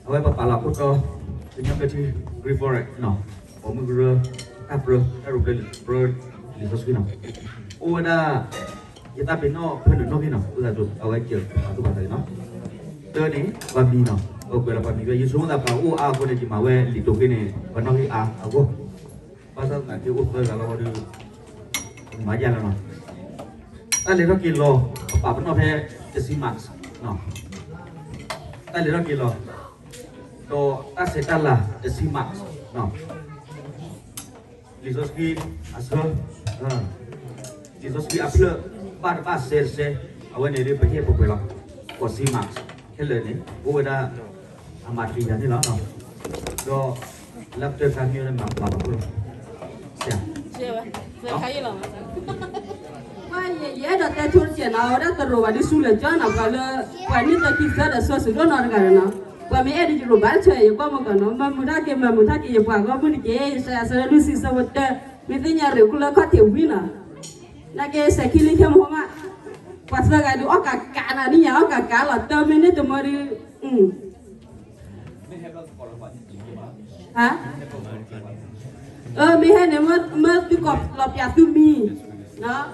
အဝဲပပာ်လီၤခိၣ်တီ ကညီဘျၢထံ Great Forest နီၤ, ပိာ်မုၣ်ကရၢ တၢ်ပြၢ တၢ်ရိၣ်ပြၢလံာ်စီဆှံနီၤ, အိၣ်ဝဲဒၣ် ယသးပ့ၤနီၣ်ဖၢနုာ်နီၣ်ဂံၢ်နီၤ, အဃိသတးဒီး အဝဲစၢၤပာ်သူၣ်ပာ်သးလံနီၤ, တၢ်န့ၣ် ပှၤမံၤနီၤ, ပကွဲးလီၤပှၤမံၤဝဲ ယဆိကမိၣ်သးပှၤအိၣ်အါအဃိန့ၣ် ယမၤဝဲလံာ်တိာ်ဃ့န့ၣ် ပှၤနီၣ်ဂံၢ်အါအဂီၢ်, ဘၣ်ဆၣ်သနာ်က့အိၣ်သၢဂၤလီၤဒီး မၤယါလီၤနီၤ, တၢ်လဲၤထီၣ်က့ၤလီၤ ပပာ်ပနီၣ်ဖဲ တဆံ marks နီၤ, တၢ်လဲၤထီၣ်က့ၤလီၤ ဒီးတၢ်ဆဲးတၢ်လၤ တဆံ marks နီၤ, လံာ်စီဆှံအဆၢ, လံာ်စီဆှံအဖျၢၣ် ဘၣ်တဘၣ်စဲတစဲ, အဝဲန့ၣ်ဒ်ပဟ့ၣ်ပပှဲၤလီၤ ဃိးဆံ marks ခဲလၢာ်န့ၣ် အိၣ်ဝဲဒၣ် အမၤတကယၤန့ၣ်လီၤ, ဒီး လၢကတၢၢ်ခါမ့ၢ်ဝဲဒၣ်မၤပှၤဘၣ်ခိၣ်လီၤ, ဆရာ, ယအဲၣ်ဒိးတဲဆိတစဲးနီၤ, အဝဲဒၣ်တရူးဘၣ်ဒ်ဆူလဲၣ်ကၠီနီၤ, ပှၤလၢ ပှၤန့ၢ်တၢ်ခံသၢဒီးစီၤစုၤဒိၣ်နီတဂၤန့ၣ်နီၤ, ပှၤမ့ၢ်အဲၣ်ဒိးယရူးဘၣ်ဆၢ ယကွၢ်မုၢ်ကီးနီၤ, မၤမုာ်တၢ်က့ၤ မၤမုာ်တၢ်က့ၤ ယပှၤဂီၢ်မုၢ်တက့ၢ်, ယစၢၤအဆၢလၢလွံၢ်ဆံဆၢဖိတၢ, မ့ၢ်သ့ၣ်ညါရ့ၣ်ခိၣ်လၢခီၣ်ထံးဝံၤနီၤ, နာ်က့စဲးခံလံခဲမဟိမး, ပှၤသၢဂၤဒုးအီၣ်ကးကးနီၤ, နံၣ်ညါအီၣ်ကးကးလီၤ, တမ့ၢ်န့ၣ်တမၢဒုး ဟါ, မ့ၢ်ဟဲန့ၣ် မ့ၢ်သုကိးလီၤပၠးသုမံၤ,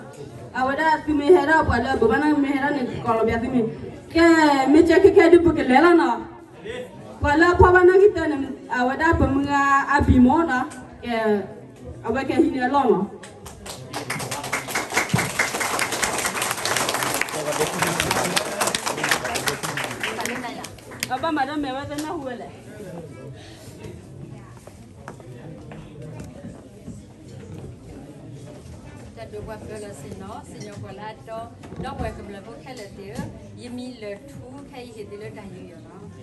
အဝဲဒၣ်သုမ့ၢ်ဟဲဒၣ်ပှၤလၢဘိးဘၣ်နီၢ်မ့ၢ်ဟဲဒၣ်န့ၣ် ကိးလီၤပၠးသုမံၤ, ကဲ, မ့ၢ်ကဲခဲခဲဒုးပကလဲၤလီၤနီၤ, ပှၤလၢအဖီၣ်ဘၣ်နီၣ်ဂံၢ်တၢန့ၣ် အဝဲဒၣ်ပမုၢ်ဂၤအဘံၣ်မိၢ်နီၤ, ကဲ, အဝဲကဲဟံးန့ၢ်အလီၢ်နီၤ အဘၣ်မၤဒီးမဲာ်ဝဲသ့ၣ်နၢ်ဟူဝဲလဲၣ်. တၢ်ဒိပှၤပၢလီၤဆ့ၣ်နီၤ စံၣ်ညီၣ်ကွီၢ်လၢအတီ, ဒီပုၢ်ဝဲၢ်ကမျၢၢ်ဖိခဲလၢာ်သ့ၣ်ဧၢ, ယမံၤလၢၢ်ထူ ခဲအံၤဟ့ၣ်သုလၢတၢ်ယူးယီၣ်လီၤ. လၢကတီၢ်နၣ်ရံၣ်အံၤ လ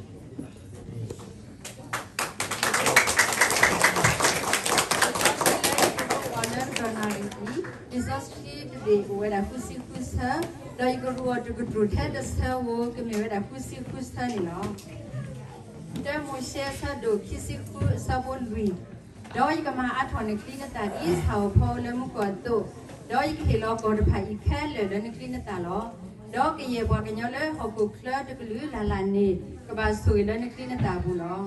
ံာ်စီဆှံတဘ့ၣ်အိၣ်ဝဲဒၣ်ဃုဆံဃုဆၢ, ဒီးယကရူၢ်အီၤတကတြူၢ်ထဲတဆၢဧိၤ ကမ့ၢ်ဝဲဒၣ်ဃုဆံဃုဆၢန့ၣ်လီၤ. တၢမိၤၡ့အဆၢဒိၣ်ခံဆံဃုအဆၢဖိလွံၢ်, ဒီးယကမၤအါထီၣ်နချံနသၣ်ဒ်ဆၣ်ဧိၤဖီဧိၤလၢမူခိၣ်အသိး, ဒီးယကဟ့ၣ်လီၤကီၢ်တဖၣ်အံၤခဲလၢာ်လၢနချံနသၣ်လီၤ. ဒီးကယဲၢ်ပှၤကညီလၢဟီၣ်ခိၣ်ချၢတကလုာ်လၢ်လၢ်န့ၣ် ကဘၣ်ဆိၣ်ဂ့ၤလၢနချံနသၣ်အပူၤလီၤ.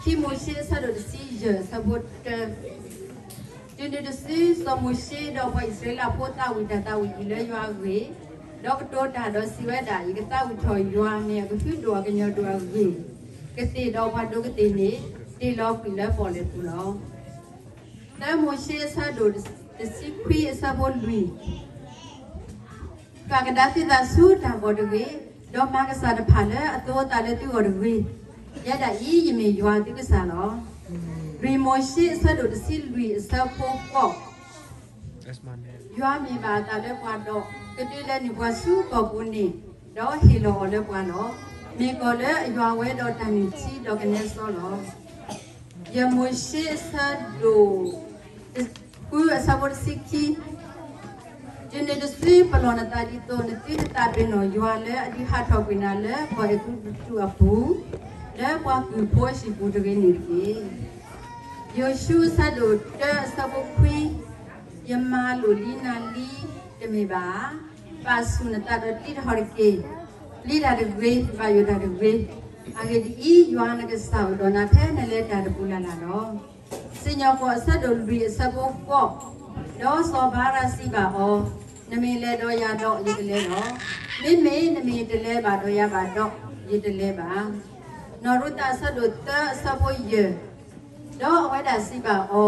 ခံမိၤၡ့အဆၢဒိၣ်တဆံယဲၢ်အဆၢဖိတၢ တုၤနုၤတစု စီၤမိၤၡ့ဒီးပှၤအံၣ်စရ့လးဖိသးဝံၣ်တၢ်သးဝံၣ်အံၤလၢယွၤအဂ့ၢ်, ဒီးကတိၤတၢ်ဒီးစံးဝဲဒၣ်, ယကသးဝံၣ်ထီၣ်ယွၤမ့ၢ်အကဟုဒိၣ်အကညီၤဒိၣ်အဂ့ၢ်, ကသ့ၣ်ဒီးပှၤဒိးကသ့ၣ်န့ၣ် တ့ၢ်လီၤကွံာ်လၢပီၣ်လဲၣ်ပူၤလီၤ. သၢမိၤၡ့အဆၢဒိၣ်တဆံခွံအဆၢဖိလွံၢ် ပာ်ကဒါသုသးဆူတၢ်ဂီၤတဂ့ၤ, ဒီးမၤကစၢ်တဖၣ်လၢအသိအသးလၢသုဂီၢ်တဂ့ၤ, ယဲဒၣ်အံၤယမ့ၢ်ယွၤသုကစၢ်လီၤ. လွံၢ်မိၤၡ့အဆၢဒိၣ်တဆံလွံၢ်အဆၢဖိဃိး ယွၤမ့ၢ်ဘၣ်အသးလၢပှၤဒီး ကဒုးလဲၤနုာ်ပှၤဆူကီၢ်ပူၤန့ၣ်, ဒီးဟ့ၣ်လီၤအီၤလၢပှၤလီၤ. မ့ၢ်ကီၢ်လၢအယွၤဝဲဒီးတၢ်နုၢ်ထံဒီးကနဲစီလီၤ. ယဲၢ်မိၤၡ့အဆၢဒိၣ် ဃုအဆၢဖိတဆံခံ, ယန့ၣ်တစုပလီၢ်နသးဒ်သိး နသုတသးပ့ၤနီၣ်ယွၤလၢအဒုးဟးထီၣ်ကွံာ်နၤလၢကီၢ်အဲၤကူပတူးအပူၤ, လၢပှၤကုၢ်ဖိအဟံၣ်ပူၤတဂ့ၤန့ၣ်တက့ၢ်. ယိၤၡူအဆၢဒိၣ်တၢအဆၢဖိခွံ, ယမၤလိာ်ဒ်နၤလံတမ့ၢ်ဘၣ်ဧါ. ပာ်ဆူၣ်နသးဒီးပျံၤတၢ်တက့ၢ်, ပျံၤတၢ်တဂ့ၤ, ဘၣ်ယိၣ်တၢ်တဂ့ၤ. အဂ့ၢ်ဒ်အံၤ, ယွၤနကစၢ်အိၣ်ဒီးနၤဖဲနလဲၤတၢ်တပူၤလၢ်လၢ်လီၤ. စံၣ်ညီၣ်ကွီၢ်အဆၢဒိၣ်လွံၢ်အဆၢဖိဃိး, ဒီးစီၤဘၤရးစံးဘၣ်အီၤ, နမ့ၢ်လဲၤဒီးယၤဒီးယကလဲၤလီၤ. မ့မ့ၢ်နမ့ၢ်တလဲၤဘၣ်ဒီးယၤဘၣ်ဒီးယတလဲၤဘၣ်. နီၢ်ရူၤသးအဆၢဒိၣ်သၢအဆၢဖိယဲၢ်, ဒီးအဝဲဒၣ်စံးဘၣ်အီ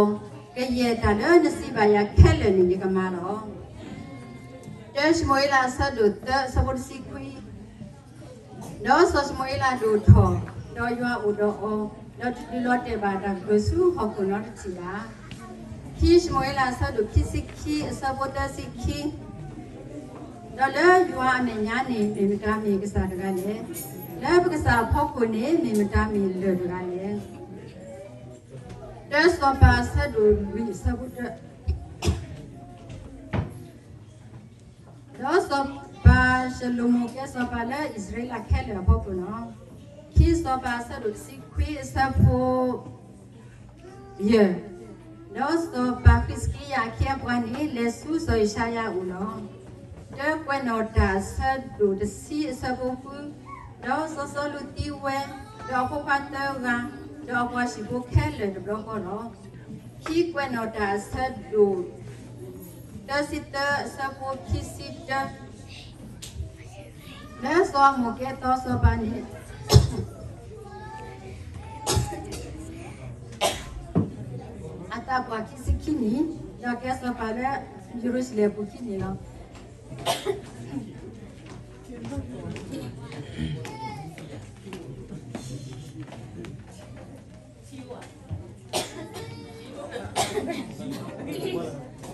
ၤ, ကယဲၢ်တၢ်လၢနစံးဘၣ်ယၤခဲလၢာ်န့ၣ်ယကမၤလီၤ. တၢၡမူၤအ့လးအဆၢဒိၣ်သၢအဆၢဖိတဆံခွံ, ဒီးစီၤၡမူၤအ့လးဒိၣ်ထီၣ်, ဒီးယွၤအိၣ်ဒီးအီၤ, ဒီးတတုၤလီၤတဲာ်ဘၣ်တၢ်ကတိၤဆူဟီၣ်ခိၣ်နီတထံၣ်ဘၣ်. ခံၡမူၤအ့လးအဆၢဒိၣ်ခံဆံခံအဆၢဖိသၢဆံခံ, ဒီးလၢယွၤအမဲာ်ညါန့ၣ် မ့ၢ်မတၤမ့ၢ်ကစၢ်တဂၤလဲၣ်. လၢပကစၢ်အဖီခိၣ်န့ၣ် မ့ၢ်မတၤမ့ၢ်လၢၢ်တဂၤလဲၣ်. တၢစီၤပၤအဆၢဒိၣ်လွံၢ်အဆၢဖိတၢ ဒီးစီၤပၤၡလိၤမိၣ်ကဲစီၤပၤလၢအံၣ်စရ့လးခဲလၢာ်အဖီခိၣ်လီၤ. ခံစီၤပၤအဆၢဒိၣ်တဆံခွံအဆၢဖိယဲၢ်, ဒီးစီၤပၤဃံးစကံယၤအခ့အပှၤန့ၣ် လဲၤဆူစီၤယၡါယၤအအိၣ်လီၤ. တၢကွဲးနီၣ်တၢ်အဆၢဒိၣ်တဆံအဆၢဖိဃု, ဒီးစီၤစီလူးသံဝဲ ဒီးအဖိခွါသၢဂၤ, ဒီးအပှၤဟံၣ်ဖိခဲလၢာ်တဘျီဃီလီၤ. ခံကွဲးနီၣ်တၢ်အဆၢဒိၣ် သၢဆံသၢအဆၢဖိခံဆံတၢ, လၢစီၤအၤမိၣ်ကဲသီစီၤပၤန့ၣ် အသးပှၢ်ခံဆံခံနံၣ်, ဒီးကဲစီၤပၤလၢယရူၤၡလ့ၣ်အပူၤခံနံၣ်လီၤ.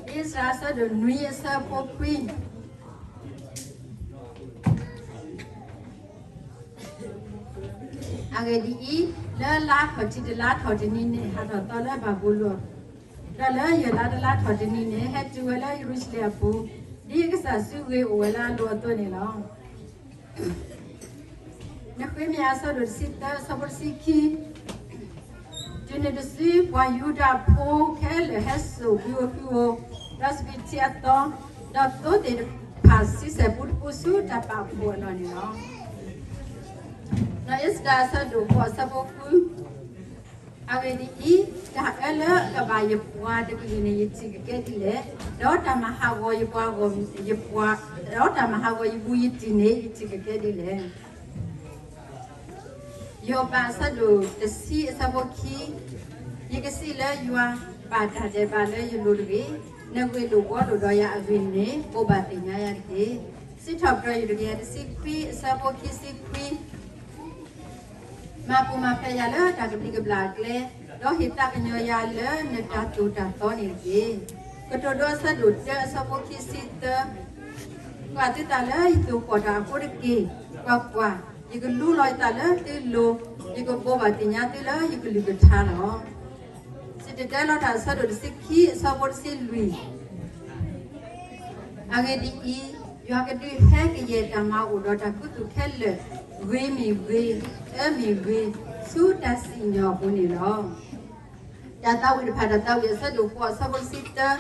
အ့စြၤအဆၢဒိၣ်နွံအဆၢဖိခွံ, အဂ့ၢ်ဒ်အံၤ, လၢလါခီၣ်ထံးတလါထီၣ်တနံၤန့ၣ် ဟးထီၣ်သီလၢဘၤဘူလိၣ်, ဒီးလၢယဲၢ်လါတလါထီၣ်တနံၤန့ၣ် ဟဲတုၤဝဲလၢယရူၤၡလ့ၣ်အပူၤ, ဒ်အကစၢ်စုဂ့ၤအိၣ်ဝဲလၢအလိၤအသိးန့ၣ်လီၤ. နဃ့မယၤအဆၢဒိၣ်တဆံသၢအဆၢဖိတဆံခံ, တုၤနုၤတစုပှၤယူဒၤဖိခဲလၢာ်ဟဲစိာ်ဘုဧိၤဟုဧိၤ, ဒီးစပံးထံအသီ, ဒီးသိသ့ၣ်တဖၣ်ဆံဆဲၣ်ပူတပူဆူတၢ်ပာ်ဖှိၣ်အလီၢ်န့ၣ်လီၤ. ဒီးအ့စတၢၤအဆၢဒိၣ်ဃိးအဆၢဖိဃု, အဂ့ၢ်ဒ်အံၤ, တၢ်အၢလၢအကဘၣ်ယပှၤတကလုာ်န့ၣ် ယထံၣ်ကကဲဒ်လဲၣ်, ဒီးတၢ်မၤဟးဂီၤယပှၤဂီၢ်မုၢ်, ယပှၤ, ဒီးတၢ်မၤဟးဂီၤယဘူးယတံၢ်န့ၣ် ယထံၣ်ကကဲဒ်လဲၣ်. ယိၤဘးအဆၢဒိၣ်တဆံအဆၢဖိခံ, ယကစံးလၢယွၤ, ဘၣ်တၢ်ဒဲးဘးလၢယလိၤတဂ့ၤ, နဂ့ၢ်လိာ်ဘှီလိာ်ဒီးယၤအဂ့ၢ်န့ၣ် ဘိးဘၣ်သ့ၣ်ညါယၤတက့ၢ်. စံးထီၣ်ပတြၢၤယွၤတကယၤတဆံခွံအဆၢဖိခံဆံခွံ, မၤပူၤမၤဖျဲးယၤလၢတၢ်ကဘျံးကဘျၣ်အကျဲ, ဒီးဟ့ၣ်သးကညီၤယၤလၢနတၢ်သိၣ်တၢ်သီန့ၣ်တက့ၢ်. ကတိၤဒိအဆၢဒိၣ်တၢအဆၢဖိခံဆံသၢ, ကွၢ်သုသးလၢယသိၣ်ဃီၣ်တၢ်အဃိတက့ၢ်. ကွၢ်ကွၢ်, ယကလူလီၤယသးလၢသုလိၤ, ယကဘိးဘၣ်သ့ၣ်ညါသုလၢယကလုၢ်ကထါလီၤ. စံၣ်တဲၤတဲလီၤတၢ်အဆၢဒိၣ်တဆံခံအဆၢဖိတဆံလွံၢ်, အဂ့ၢ်ဒ်အံၤ, ယွၤကဒုးဟဲကယဲၢ်တၢ်မၤအိၣ်ဒီးတၢ်ခူသူၣ်ခဲလၢာ်, ဂ့ၤမ့ၢ်ဂ့ၤ, အၢမ့ၢ်ဂ့ၤ, ဆူတၢ်စံၣ်ညီၣ်အပူၤန့ၣ်လီၤ. တၢ်သးဝံၣ်တဖၣ်, တၢ်သးဝံၣ်အဆၢဒိၣ်ဃိးအဆၢဖိတဆံတၢ,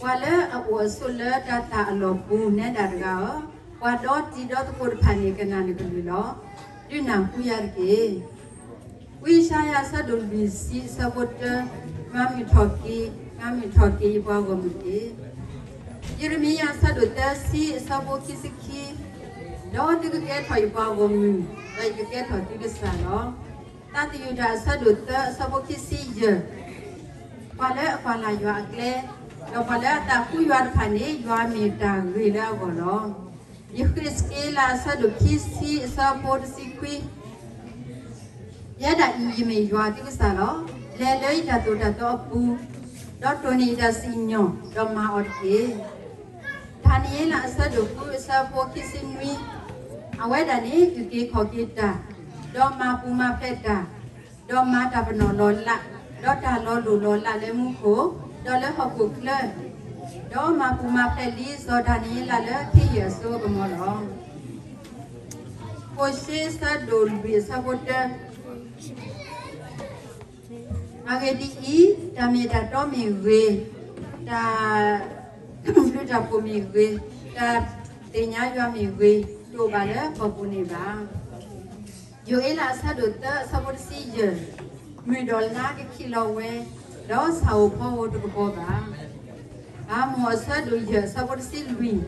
ပှၤလၢအအိၣ်အဆိးလၢတၢ်သၣ်အလီၢ်ပူၤနဲဒၣ်တဂၤဧၢ, ပှၤဒီတံၤဒီသကိးတဖၣ်န့ၣ် ကနၣ်နကလုၢ်လီၤ. ဒုးနၢ်ဟူယၤတက့ၢ်. ဝံယၡါယၤအဆၢဒိၣ်လွံၢ်ဆံအဆၢဖိတၢ, မၤမုာ်ထီၣ်က့ၤ, မၤမုာ်ထီၣ်က့ၤယပှၤဂီၢ်မုၢ်တက့ၢ်. ယံးရမံယၤအဆၢဒိၣ်သၢဆံအဆၢဖိခံဆံခံ, ဒီးသုကကဲထီၣ်ယပှၤဂီၢ်မုၢ်, ဒီးယကကဲထီၣ်သုကစၢ်လီၤ. သးသယုၢ်တၢ်အဆၢဒိၣ်သၢအဆၢဖိခံဆံယဲၢ်, ပှၤလၢအကွၢ်လၢ်ယွၤအကျဲ, ဒီးပှၤလၢအသးဃုယွၤတဖၣ်န့ၣ် ယွၤမ့ၢ်တၢ်ဂ့ၤလၢအဂီၢ်လီၤ. ယဃ့းစက့လးအဆၢဒိၣ်ခံဆံအဆၢဖိတဆံခွံ, ယဲဒၣ်အံၤယမ့ၢ်ယွၤသုကစၢ်လီၤ. လဲၤလၢယတၢ်သိၣ်တၢ်သီအပူၤ, ဒီးတိၢ်န့ၢ်ယတၢ်စံၣ်ညီၣ်, ဒီးမၤအီၤတက့ၢ်. ဒၤနံးယ့လးအဆၢဒိၣ်ဃုအဆၢဖိခံဆံနွံ, အဝဲဒၣ်န့ၣ် အုၣ်က့ၤခီၣ်က့ၤတၢ်, ဒီးမၤပူၤမၤဖျဲးတၢ်, ဒီးမၤတၢ်ပနီၣ်လီၤလး, ဒီးတၢ်လီၤလိၣ်လီၤလးလၢမူခိၣ်, ဒီးလၢဟီၣ်ခိၣ်ချၢ, ဒီးမၤပူၤမၤဖျဲးလံစီၤဒၤနံးယ့လးလၢခ့ယုၢ်အစိအကမီၤလီၤ. ကိၣ်ၡ့အဆၢဒိၣ်လွံၢ်အဆၢဖိတၢ, အဂ့ၢ်ဒ်အံၤ, တၢ်မ့ၢ်တၢ်တီမ့ၢ်ဂ့ၤ, တၢ်ဘျုးတၢ်ဖှိၣ်မ့ၢ်ဂ့ၤ, တၢ်သ့ၣ်ညါယွၤမ့ၢ်ဂ့ၤ, တအိၣ်ဘၣ်လၢကီၢ်ပူၤန့ၣ်ဘၣ်. ယိၤအ့လးအဆၢဒိၣ်သၢအဆၢဖိတဆံယဲၢ်, မုၢ်ဒီးလါကခံးလီၤဝဲ, ဒီးဆၣ်ဧိၤဖီဧိၤတကပီၤဘၣ်. အၤမိၣ်အဆၢဒိၣ်ယဲၢ်အဆၢဖိတဆံလွံၢ်,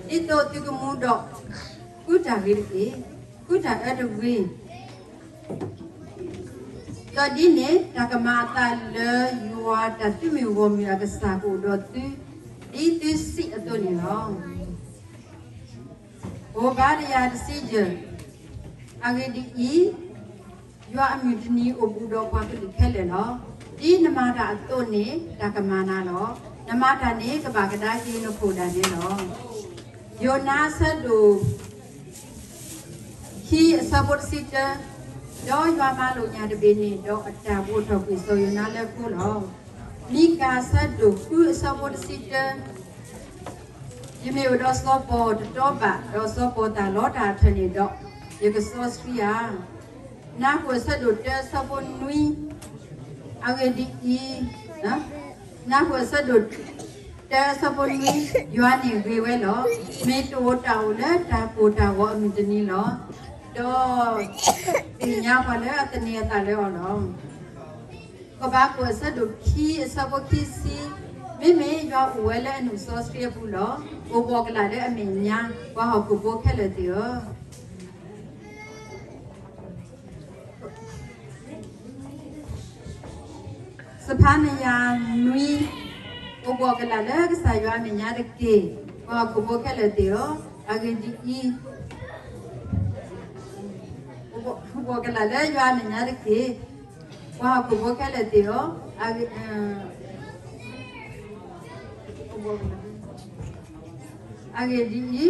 ဒ်သိးသုကမူဒီး, ဃုတၢ်ဂ့ၤတက့ၢ်, ဃုတၢ်အၢတဂ့ၤ, ဒီးဒ်န့ၣ် တၢ်ကမၤအသးလၢယွၤတၢ်သုးမုၢ်ဂီၢ်မုၢ်အကစၢ်ကအိၣ်ဒီးသု, ဒ်သုစံးအသိးန့ၣ်လီၤ. အိၣ်ဘါရယၤတဆံယဲၢ်, အဂ့ၢ်ဒ်အံၤ, ယွၤအမုၢ်တနံၤအိၣ်ဘူးဒီးပှၤကလုာ်ခဲလၢာ်လီၤ. ဒ်နမၤတၢ်အသိးန့ၣ် တၢ်ကမၤနၤလီၤ. နမၤတၢ်န့ၣ် ကဘၣ်ကဒါက့ၤနခိၣ်ဒၣ်နဲလီၤ. ယိၤနါအဆၢဒိၣ် ခံအဆၢဖိတဆံတၢ, ဒီးယွၤမၤလိာ်ညၣ်တဘ့ၣ်န့ၣ်, ဒီးအတၢ်ဘိးထီၣ်ကွံာ်စီၤယိၤနါလၢခိလီၤ. မံကၤအဆၢဒိၣ်ဃုအဆၢဖိတဆံတၢ, ယမ့ၢ်အိၣ်ဒီးစီၤပီၢ်တတီဘၣ်, ဒီးစီၤပီၢ်တၢ်လီတၢ်ထၢၣ်န့ၣ်ဒီး, ယကစီဆှံဧါ. နၢ်ဟူအဆၢဒိၣ်တၢအဆၢဖိနွံ, အဂ့ၢ်ဒ်အံၤ, နၢ်ဟူအဆၢဒိၣ်တၢအဆၢဖိနွံ, ယွၤန့ၣ်ဂ့ၤဝဲလီၤ. မ့ၢ်တအိၣ်တၢ်အိၣ်လၢတၢ်ကိၢ်တၢ်ဂီၤအမုၢ်တနံၤလီၤ. ဒီး သ့ၣ်ညါပှၤလၢအသန့ၤအသးလၢအီၤလီၤ. ကဘးကိာ်အဆၢဒိၣ်ခံအဆၢဖိခံဆံ, မ့မ့ၢ်ယွၤအိၣ်ဝဲလၢအနုာ်စီဆှံအပူၤလီၤ. အိၣ်ဘှီၣ်ကလာ်လၢအမဲာ်ညါ ပှၤဟီၣ်ခိၣ်ဖိခဲလၢာ်သ့ၣ်ဧၢ. စဖၤနယၤနွံ, အိၣ်ဘှီၣ်ကလာ်လၢကစၢ်ယွၤအမဲာ်ညါတက့ၢ်, ပှၤဟီၣ်ခိၣ်ဖိခဲလၢာ်သ့ၣ်ဧၢ. အဂ့ၢ်ဒ်အံၤ, အိၣ်ဘှီၣ်ကလာ်လၢယွၤအမဲာ်ညါတက့ၢ်, ပှၤဟီၣ်ခိၣ်ဖိခဲလၢာ်သ့ၣ်ဧၢ. အဂ့ၢ် အဂ့ၢ်ဒ်အံၤ, ယိၤ, အိၣ်ဘှီ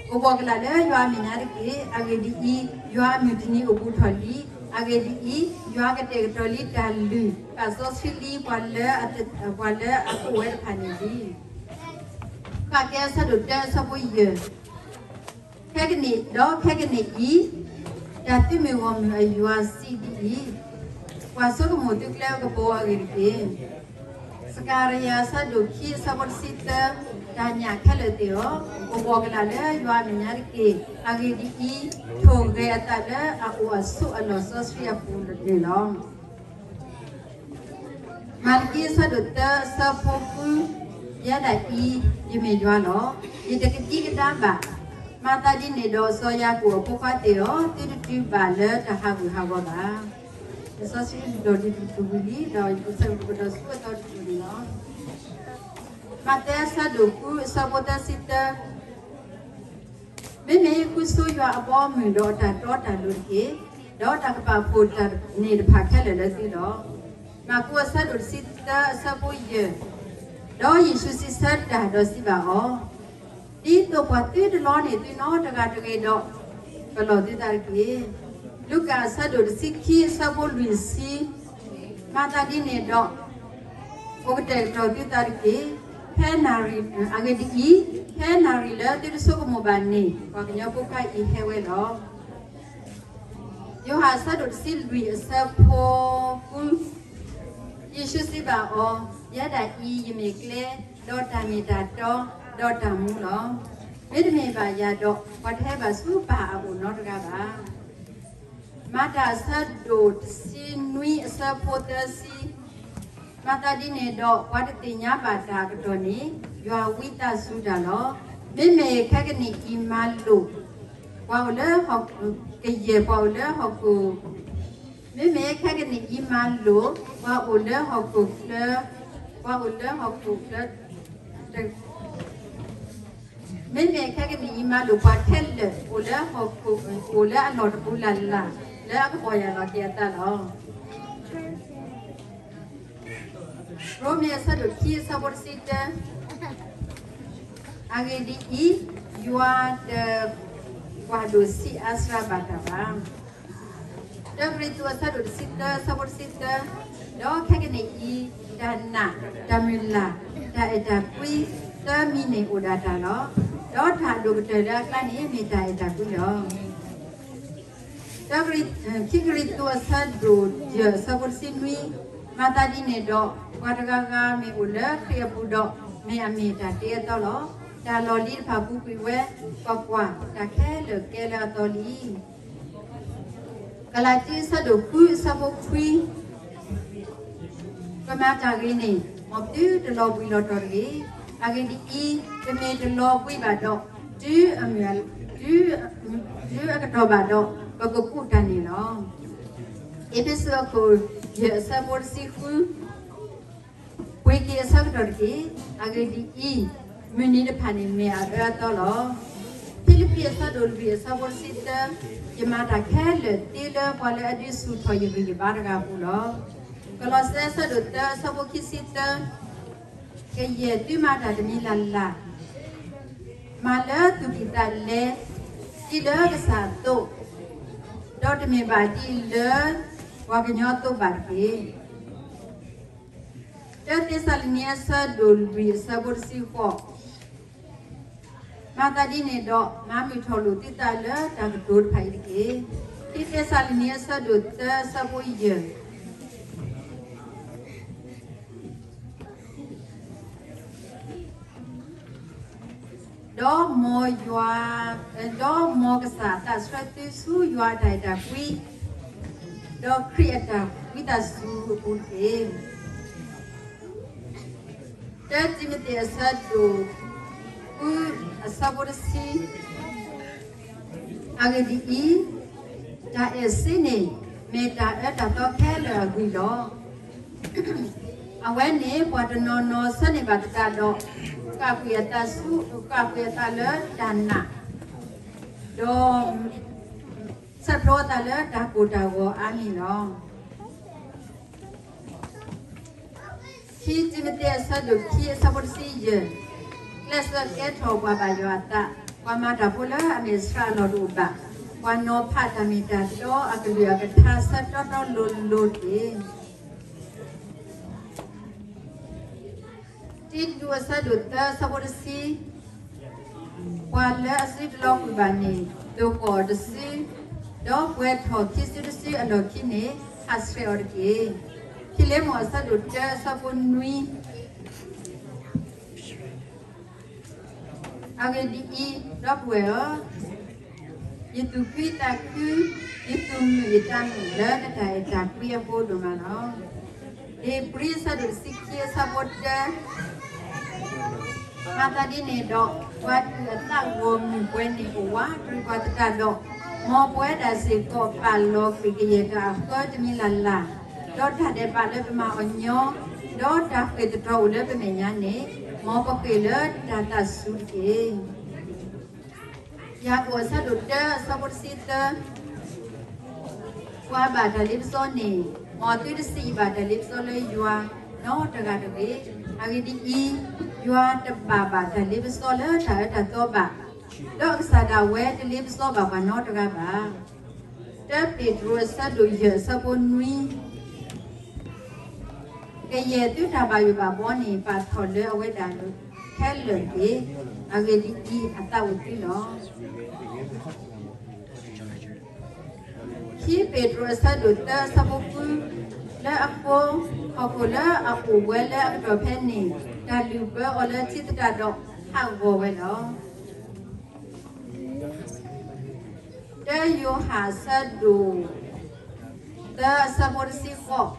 ၣ်ကလာ်လၢယွၤအမဲာ်ညါတက့ၢ်. အဂ့ၢ်ဒ်အံၤ, ယွၤအမုၢ်တနံၤအိၣ်ဘူးထီၣ်လံ. အဂ့ၢ်ဒ်အံၤ, ယွၤကတဲာ်ကတီၤလံတၢ်လုၢ် ပာ်စီဆှံလံပှၤလၢအ, ပှၤလၢအအိၣ်ဝဲတဖၣ်န့ၣ်လံ. ဃၣ်ကဲအဆၢဒိၣ်တၢအဆၢဖိယဲၢ်, ခဲကနံၣ်, ဒီးခဲကနံၣ်အံၤ, တၢ်သုမုၢ်ဂီၢ်မုၢ်အယွၤစံးဒ်အံၤ, ပှၤဆိကမိၣ်သုကျဲအကပီၤအဂ့ၢ်တက့ၢ်. စကၤရယၤအဆၢဒိၣ်ခံအဆၢဖိတဆံသၢ, တၢ်ညၣ်ခဲလၢာ်သ့ၣ်ဧၢ, အိၣ်ဘှီၣ်ကလာ်လၢယွၤအမဲာ်ညါတက့ၢ်. အဂ့ၢ်ဒ်အံၤ, ထိၣ်ဂဲၤအသးလၢအအိၣ်အဆိးအလီၢ်စီဆှံအပူၤန့ၣ်လီၤ. မၤလကံအဆၢဒိၣ်သၢအဆၢဖိဃု, ယဲဒၣ်အံၤ, ယမ့ၢ်ယွၤလီၤ. ယတကဒံကဒါဘၣ်. မၤသးဒ်န့ၣ်ဒီးစီၤယၤကိာ်အဖိခွါသ့ၣ်ဧၢ, သုတတုၤဘၣ်လၢတၢ်ဟးဂူာ်ဟးဂီၤဘၣ်. လံာ်စီဆှံဒိၣ်လံတကတၢၢ်ဝံၤလံ, ဒီးယကဆၢကဒီးဆူအသီတကတၢၢ်န့ၣ်လီၤ. မးသဲအဆၢဒိၣ်ဃုအဆၢဖိသၢဆံသၢ, မ့မ့ၢ်ဃုဆိယွၤအဘီအမုၢ်ဒီးအတၢ်တီတၢ်လိၤတက့ၢ်, ဒီးတၢ်ကပာ်ဖှိၣ်တၢ်န့ၣ်တဖၣ်ခဲလၢာ်လၢသုလီၤ. မၢ်ကူးအဆၢဒိၣ်တဆံသၢအဆၢဖိယဲၢ်, ဒီးယ့ၣ်ၡူးစံးဆၢတၢ်ဒီးစံးဘၣ်အီၤ, ဒ်သိးပှၤသုတလီန့ၢ်သုနီတဂၤတဂ့ၤဒီး, ပလီၢ်သုသးတက့ၢ်. လူၤကၣ်အဆၢဒိၣ်တဆံခံအဆၢဖိလွံၢ်ဆံ, မၤသးဒ်န့ၣ်ဒီး, အိၣ်ကတဲာ်ကတီၤသုသးတက့ၢ်. ဖဲနၣ်ရံၣ်, အဂ့ၢ်ဒ်အံၤ, ဖဲနၣ်ရံၣ်လၢသုတဆိကမိၣ်ဘၣ်န့ၣ်, ပှၤကညီဖိခွါအံၤဟဲဝဲလီၤ. ယိၤဟၣ်အဆၢဒိၣ်တဆံလွံၢ်အဆၢဖိဃု, ယ့ၣ်ၡူးစံးဘၣ်အီၤ, ယဲဒၣ်အံၤယမ့ၢ်ကျဲ, ဒီးတၢ်မ့ၢ်တၢ်တီ, ဒီးတၢ်မူလီၤ. မ့တမ့ၢ်ဘၣ်ယၤဒီး, ပှၤတဟဲဘၣ်ဆူပၢ်အအိၣ်နီတဂၤဘၣ်. မၤတၢ်အဆၢဒိၣ်တဆံနွံအဆၢဖိသၢဆံ, မၤသးဒ်န့ၣ်ဒီးပှၤတသ့ၣ်ညါဘၣ်တၢ်အကတီၢ်န့ၣ်, ယွၤဝံသးစူၤတၢ်လီၤ. မ့မ့ၢ်ခဲကနံၣ်အံၤမၤလိာ်, ပှၤအိၣ်လၢဟီၣ်, ကယဲၢ်ပှၤအိၣ်လၢဟီၣ်ခိၣ်, မ့မ့ၢ်ခဲကနံၣ်အံၤမၤလိာ်, ပှၤအိၣ်လၢဟီၣ်ခိၣ်ချၢ, ပှၤအိၣ်လၢဟီၣ်ခိၣ်ချၢ မ့မ့ၢ်ခဲကနံၣ်အံၤမၤလိာ်ပှၤခဲလၢာ်အိၣ်လၢဟီၣ်ခိၣ်, အိၣ်လၢအလီၢ်တပူၤလၢ်လၢ်, လၢအကပီၤယၢ်လီၤက့ၤအသးလီၤ. ရိမ့ၤအဆၢဒိၣ်ခံအဆၢဖိတဆံတၢ, အဂ့ၢ်ဒ်အံၤ, ယွၤတကွၢ်ဒိၣ်ဆံးအါစှၤဘၣ်တၢ်ဘၣ်. တၢကရံၣ်သူးအဆၢဒိၣ်တဆံသၢအဆၢဖိတဆံသၢ, ဒီးခဲကနံၣ်အံၤ, တၢ်နာ်, တၢ်မုၢ်လၢ်, တၢ်အဲၣ်တၢ်ကွံ, သၢမံၤန့ၣ်အိၣ်ဒၣ်တၢ်လီၤ. ဒီးတၢ်ဒိၣ်ကတၢၢ်လၢအကျါန့ၣ်မ့ၢ်တၢ်အဲၣ်တၢ်ကွံလီၤ. ခံကရံၣ်သူးအဆၢဒိၣ်ယဲၢ်အဆၢဖိတဆံနွံ, မၤသးဒ်န့ၣ်ဒီး, ပှၤတဂၤဂၤမ့ၢ်အိၣ်လၢခရံာ်အပူၤဒီး, မ့ၢ်အမ့ၢ်တၢ်တ့အသီလီၤ. တၢ်လီၢ်လံၤတဖၣ်ပူၤကွံာ်ဝဲ, ကွၢ်ကွၢ်, တၢ်ခဲလၢာ်ကဲလၢအသီလံ. ကလၤတံအဆၢဒိၣ်ဃုအဆၢဖိခွံ, ပမၤတၢ်ဂ့ၤန့ၣ်, မ်ပသုတလီၤဘှံးလီၤတီၤတဂ့ၤ. အဂ့ၢ်ဒ်အံၤ, ပမ့ၢ်တလီၤဘှံးဘၣ်ဒီး, တုၤအမုၢ်, တုၤအကတီၢ်ဘၣ်ဒီး, ပကကူးတၢ်န့ၣ်လီၤ. အ့းဖ့းစူးအခိၣ်ယဲၢ်အဆၢဖိတဆံဃု, ပှ့ၤက့ၤအဆၢကတီၢ်တက့ၢ်. အဂ့ၢ်ဒ်အံၤ, မုၢ်နံၤတဖၣ်န့ၣ်မ့ၢ်အအၢအသီလီၤ. ဖံလံးပံးအဆၢဒိၣ်လွံၢ်အဆၢဖိတဆံသၢ, ယမၤတၢ်ခဲလၢာ်သ့လၢပှၤလၢအဒုးဆူၣ်ထီၣ်ယဂံၢ်ယဘါတဂၤအပူၤလီၤ. ကလီးစဲအဆၢဒိၣ်သၢအဆၢဖိခံဆံသၢ, ကယဲၢ်သုမၤတၢ်တမံၤလၢ်လၢ်, မၤလၢသူၣ်ကံၢ်သးလဲ, ဒ်လၢကစၢ်အသိး, ဒီးတမ့ၢ်ဘၣ်ဒ်လၢပှၤကညီအသိးဘၣ်တက့ၢ်. တၢသ့းစၤလနံအဆၢဒိၣ်လွံၢ်အဆၢဖိတဆံဃိး, မၤသးဒ်န့ၣ်ဒီး, မၤမုာ်ထီၣ်လိာ်သုသးလၢတၢ်ကတိၤတဖၣ်အံၤတက့ၢ်. ခံသ့းစၤလနံအဆၢဒိၣ်သၢအဆၢဖိယဲၢ်, ဒီးမ်ယွၤ, ဒီးမ်ကစၢ်အသးဆှၢသုဆူယွၤအတၢ်အဲၣ်တၢ်ကွံ, ဒီးခရံာ်အတၢ်ဝံသးစူၤအပူၤတက့ၢ်. တၢတံၤမသ့းအဆၢဒိၣ်ဃုအဆၢဖိတဆံ, အဂ့ၢ်ဒ်အံၤ, တၢ်အဲၣ်စ့န့ၣ် မ့ၢ်တၢ်အၢတၢ်သီခဲလၢာ်အဂံၢ်လီၤ. အဝဲန့ၣ်ပှၤတနီၤနီၤဆၢန့ၢ်ဘၣ်သတးဒီး, ကကွံာ်အသးဆူ, ကကွံာ်အသးလၢတၢ်နာ်, ဒီးဆဲးဖျိအသးလၢတၢ်ကိၢ်တၢ်ဂီၤအါန့ၣ်လီၤ. ခံတံၤမသ့းအဆၢဒိၣ်ခံအဆၢဖိတဆံယဲၢ်, ကျဲးစၢးကဲထီၣ်ပှၤဘၣ်ယွၤအသး, ပှၤမၤတၢ်ဖိလၢအမဲာ်ဆှးအလီၢ်တအိၣ်ဘၣ်, ပှၤနီၤဖးတၢ်မ့ၢ်တၢ်တီအကလုၢ်အကထါဆၢတီတီလိၤလိၤတက့ၢ်. တံတူးအဆၢဒိၣ်သၢအဆၢဖိတဆံ, ပှၤလၢအစုတလီၤကွံာ်ဘၣ်န့ၣ် သိၣ်ဃီၣ်အီၤတစု, ဒီးပှဲၤထီၣ်ခံစုတစုအလီၢ်ခံန့ၣ် ဟးဆှဲးအီၤတက့ၢ်. ဖံလ့မိၣ်အဆၢဒိၣ်တၢအဆၢဖိနွံ, အဂ့ၢ်ဒ်အံၤ, ဒီပုၢ်ဝဲၢ်ဧၢ, ယသူၣ်ခုသးခု, ယသူၣ်မုာ်ယသးမုာ်လၢနတၢ်အဲၣ်တၢ်ကွံအဃိဒိၣ်မးလီၤ. ဧ့ၤဘြံၤအဆၢဒိၣ်တဆံခံအဆၢဖိတၢ, မၤသးဒ်န့ၣ်ဒီး, ပှၤတူၢ်အသးဂီၢ်မုၢ်ပှဲၤန့ၣ်အိၣ်ဝးတရံးပှၤသတးဒီး, မ်ပဝဲဒၣ်စ့ၢ်ကီးပာ်လီၤကွံာ်ကယဲၢ်တၢ်အဃၢတမံၤလၢ်လၢ်, ဒီးတၢ်ဒဲးဘးလၢပမၤအီၤညီ, ဒီးတၢ်ဃ့ၢ်သတြီၤအိၣ်လၢပမဲာ်ညါန့ၣ်, မ်ပဃ့ၢ်လၢတၢ်သးစူၤတက့ၢ်. ယၤကိာ်အဆၢဒိၣ်တၢအဆၢဖိတဆံသၢ, ပှၤဘၣ်တၢ်လ့ပစီန့ၣ်, မ်သုတစံးဘၣ်တၢ်လ့ပစီလၢယွၤနီတဂၤတဂ့ၤ. အဂ့ၢ်ဒ်အံၤ, ယွၤတဘၣ်ဘၣ်တၢ်လ့ပစီလၢတၢ်အၢတၢ်သီဘၣ်, ဒီးအကစၢ်ဒၣ်ဝဲတလ့ပစီဘၣ်ပှၤနီတဂၤဘၣ်. တၢပ့းတရူးအဆၢဒိၣ်ယဲၢ်အဆၢဖိနွံ, ကယဲၢ်သုတၢ်ဘၣ်ယိၣ်ဘၣ်ဘီန့ၣ် ပာ်ထီၣ်လၢအဝဲဒၣ်ခဲလၢာ်တက့ၢ်. အဂ့ၢ်ဒ်အံၤ, အသးအိၣ်သုလီၤ. ခံပ့းတရူးအဆၢဒိၣ်သၢအဆၢဖိဃု, လၢအဃိ, ဟီၣ်ခိၣ်လၢအအိၣ်ဝဲလၢအကတီၢ်ဖဲန့ၣ်, တၢ်လုၢ်ဘၢအီၤလၢထံသတးဒီး, ဟးဂီၤဝဲလီၤ. တၢယိၤဟၣ်အဆၢဒိၣ်သၢအဆၢဖိတဆံဃိး,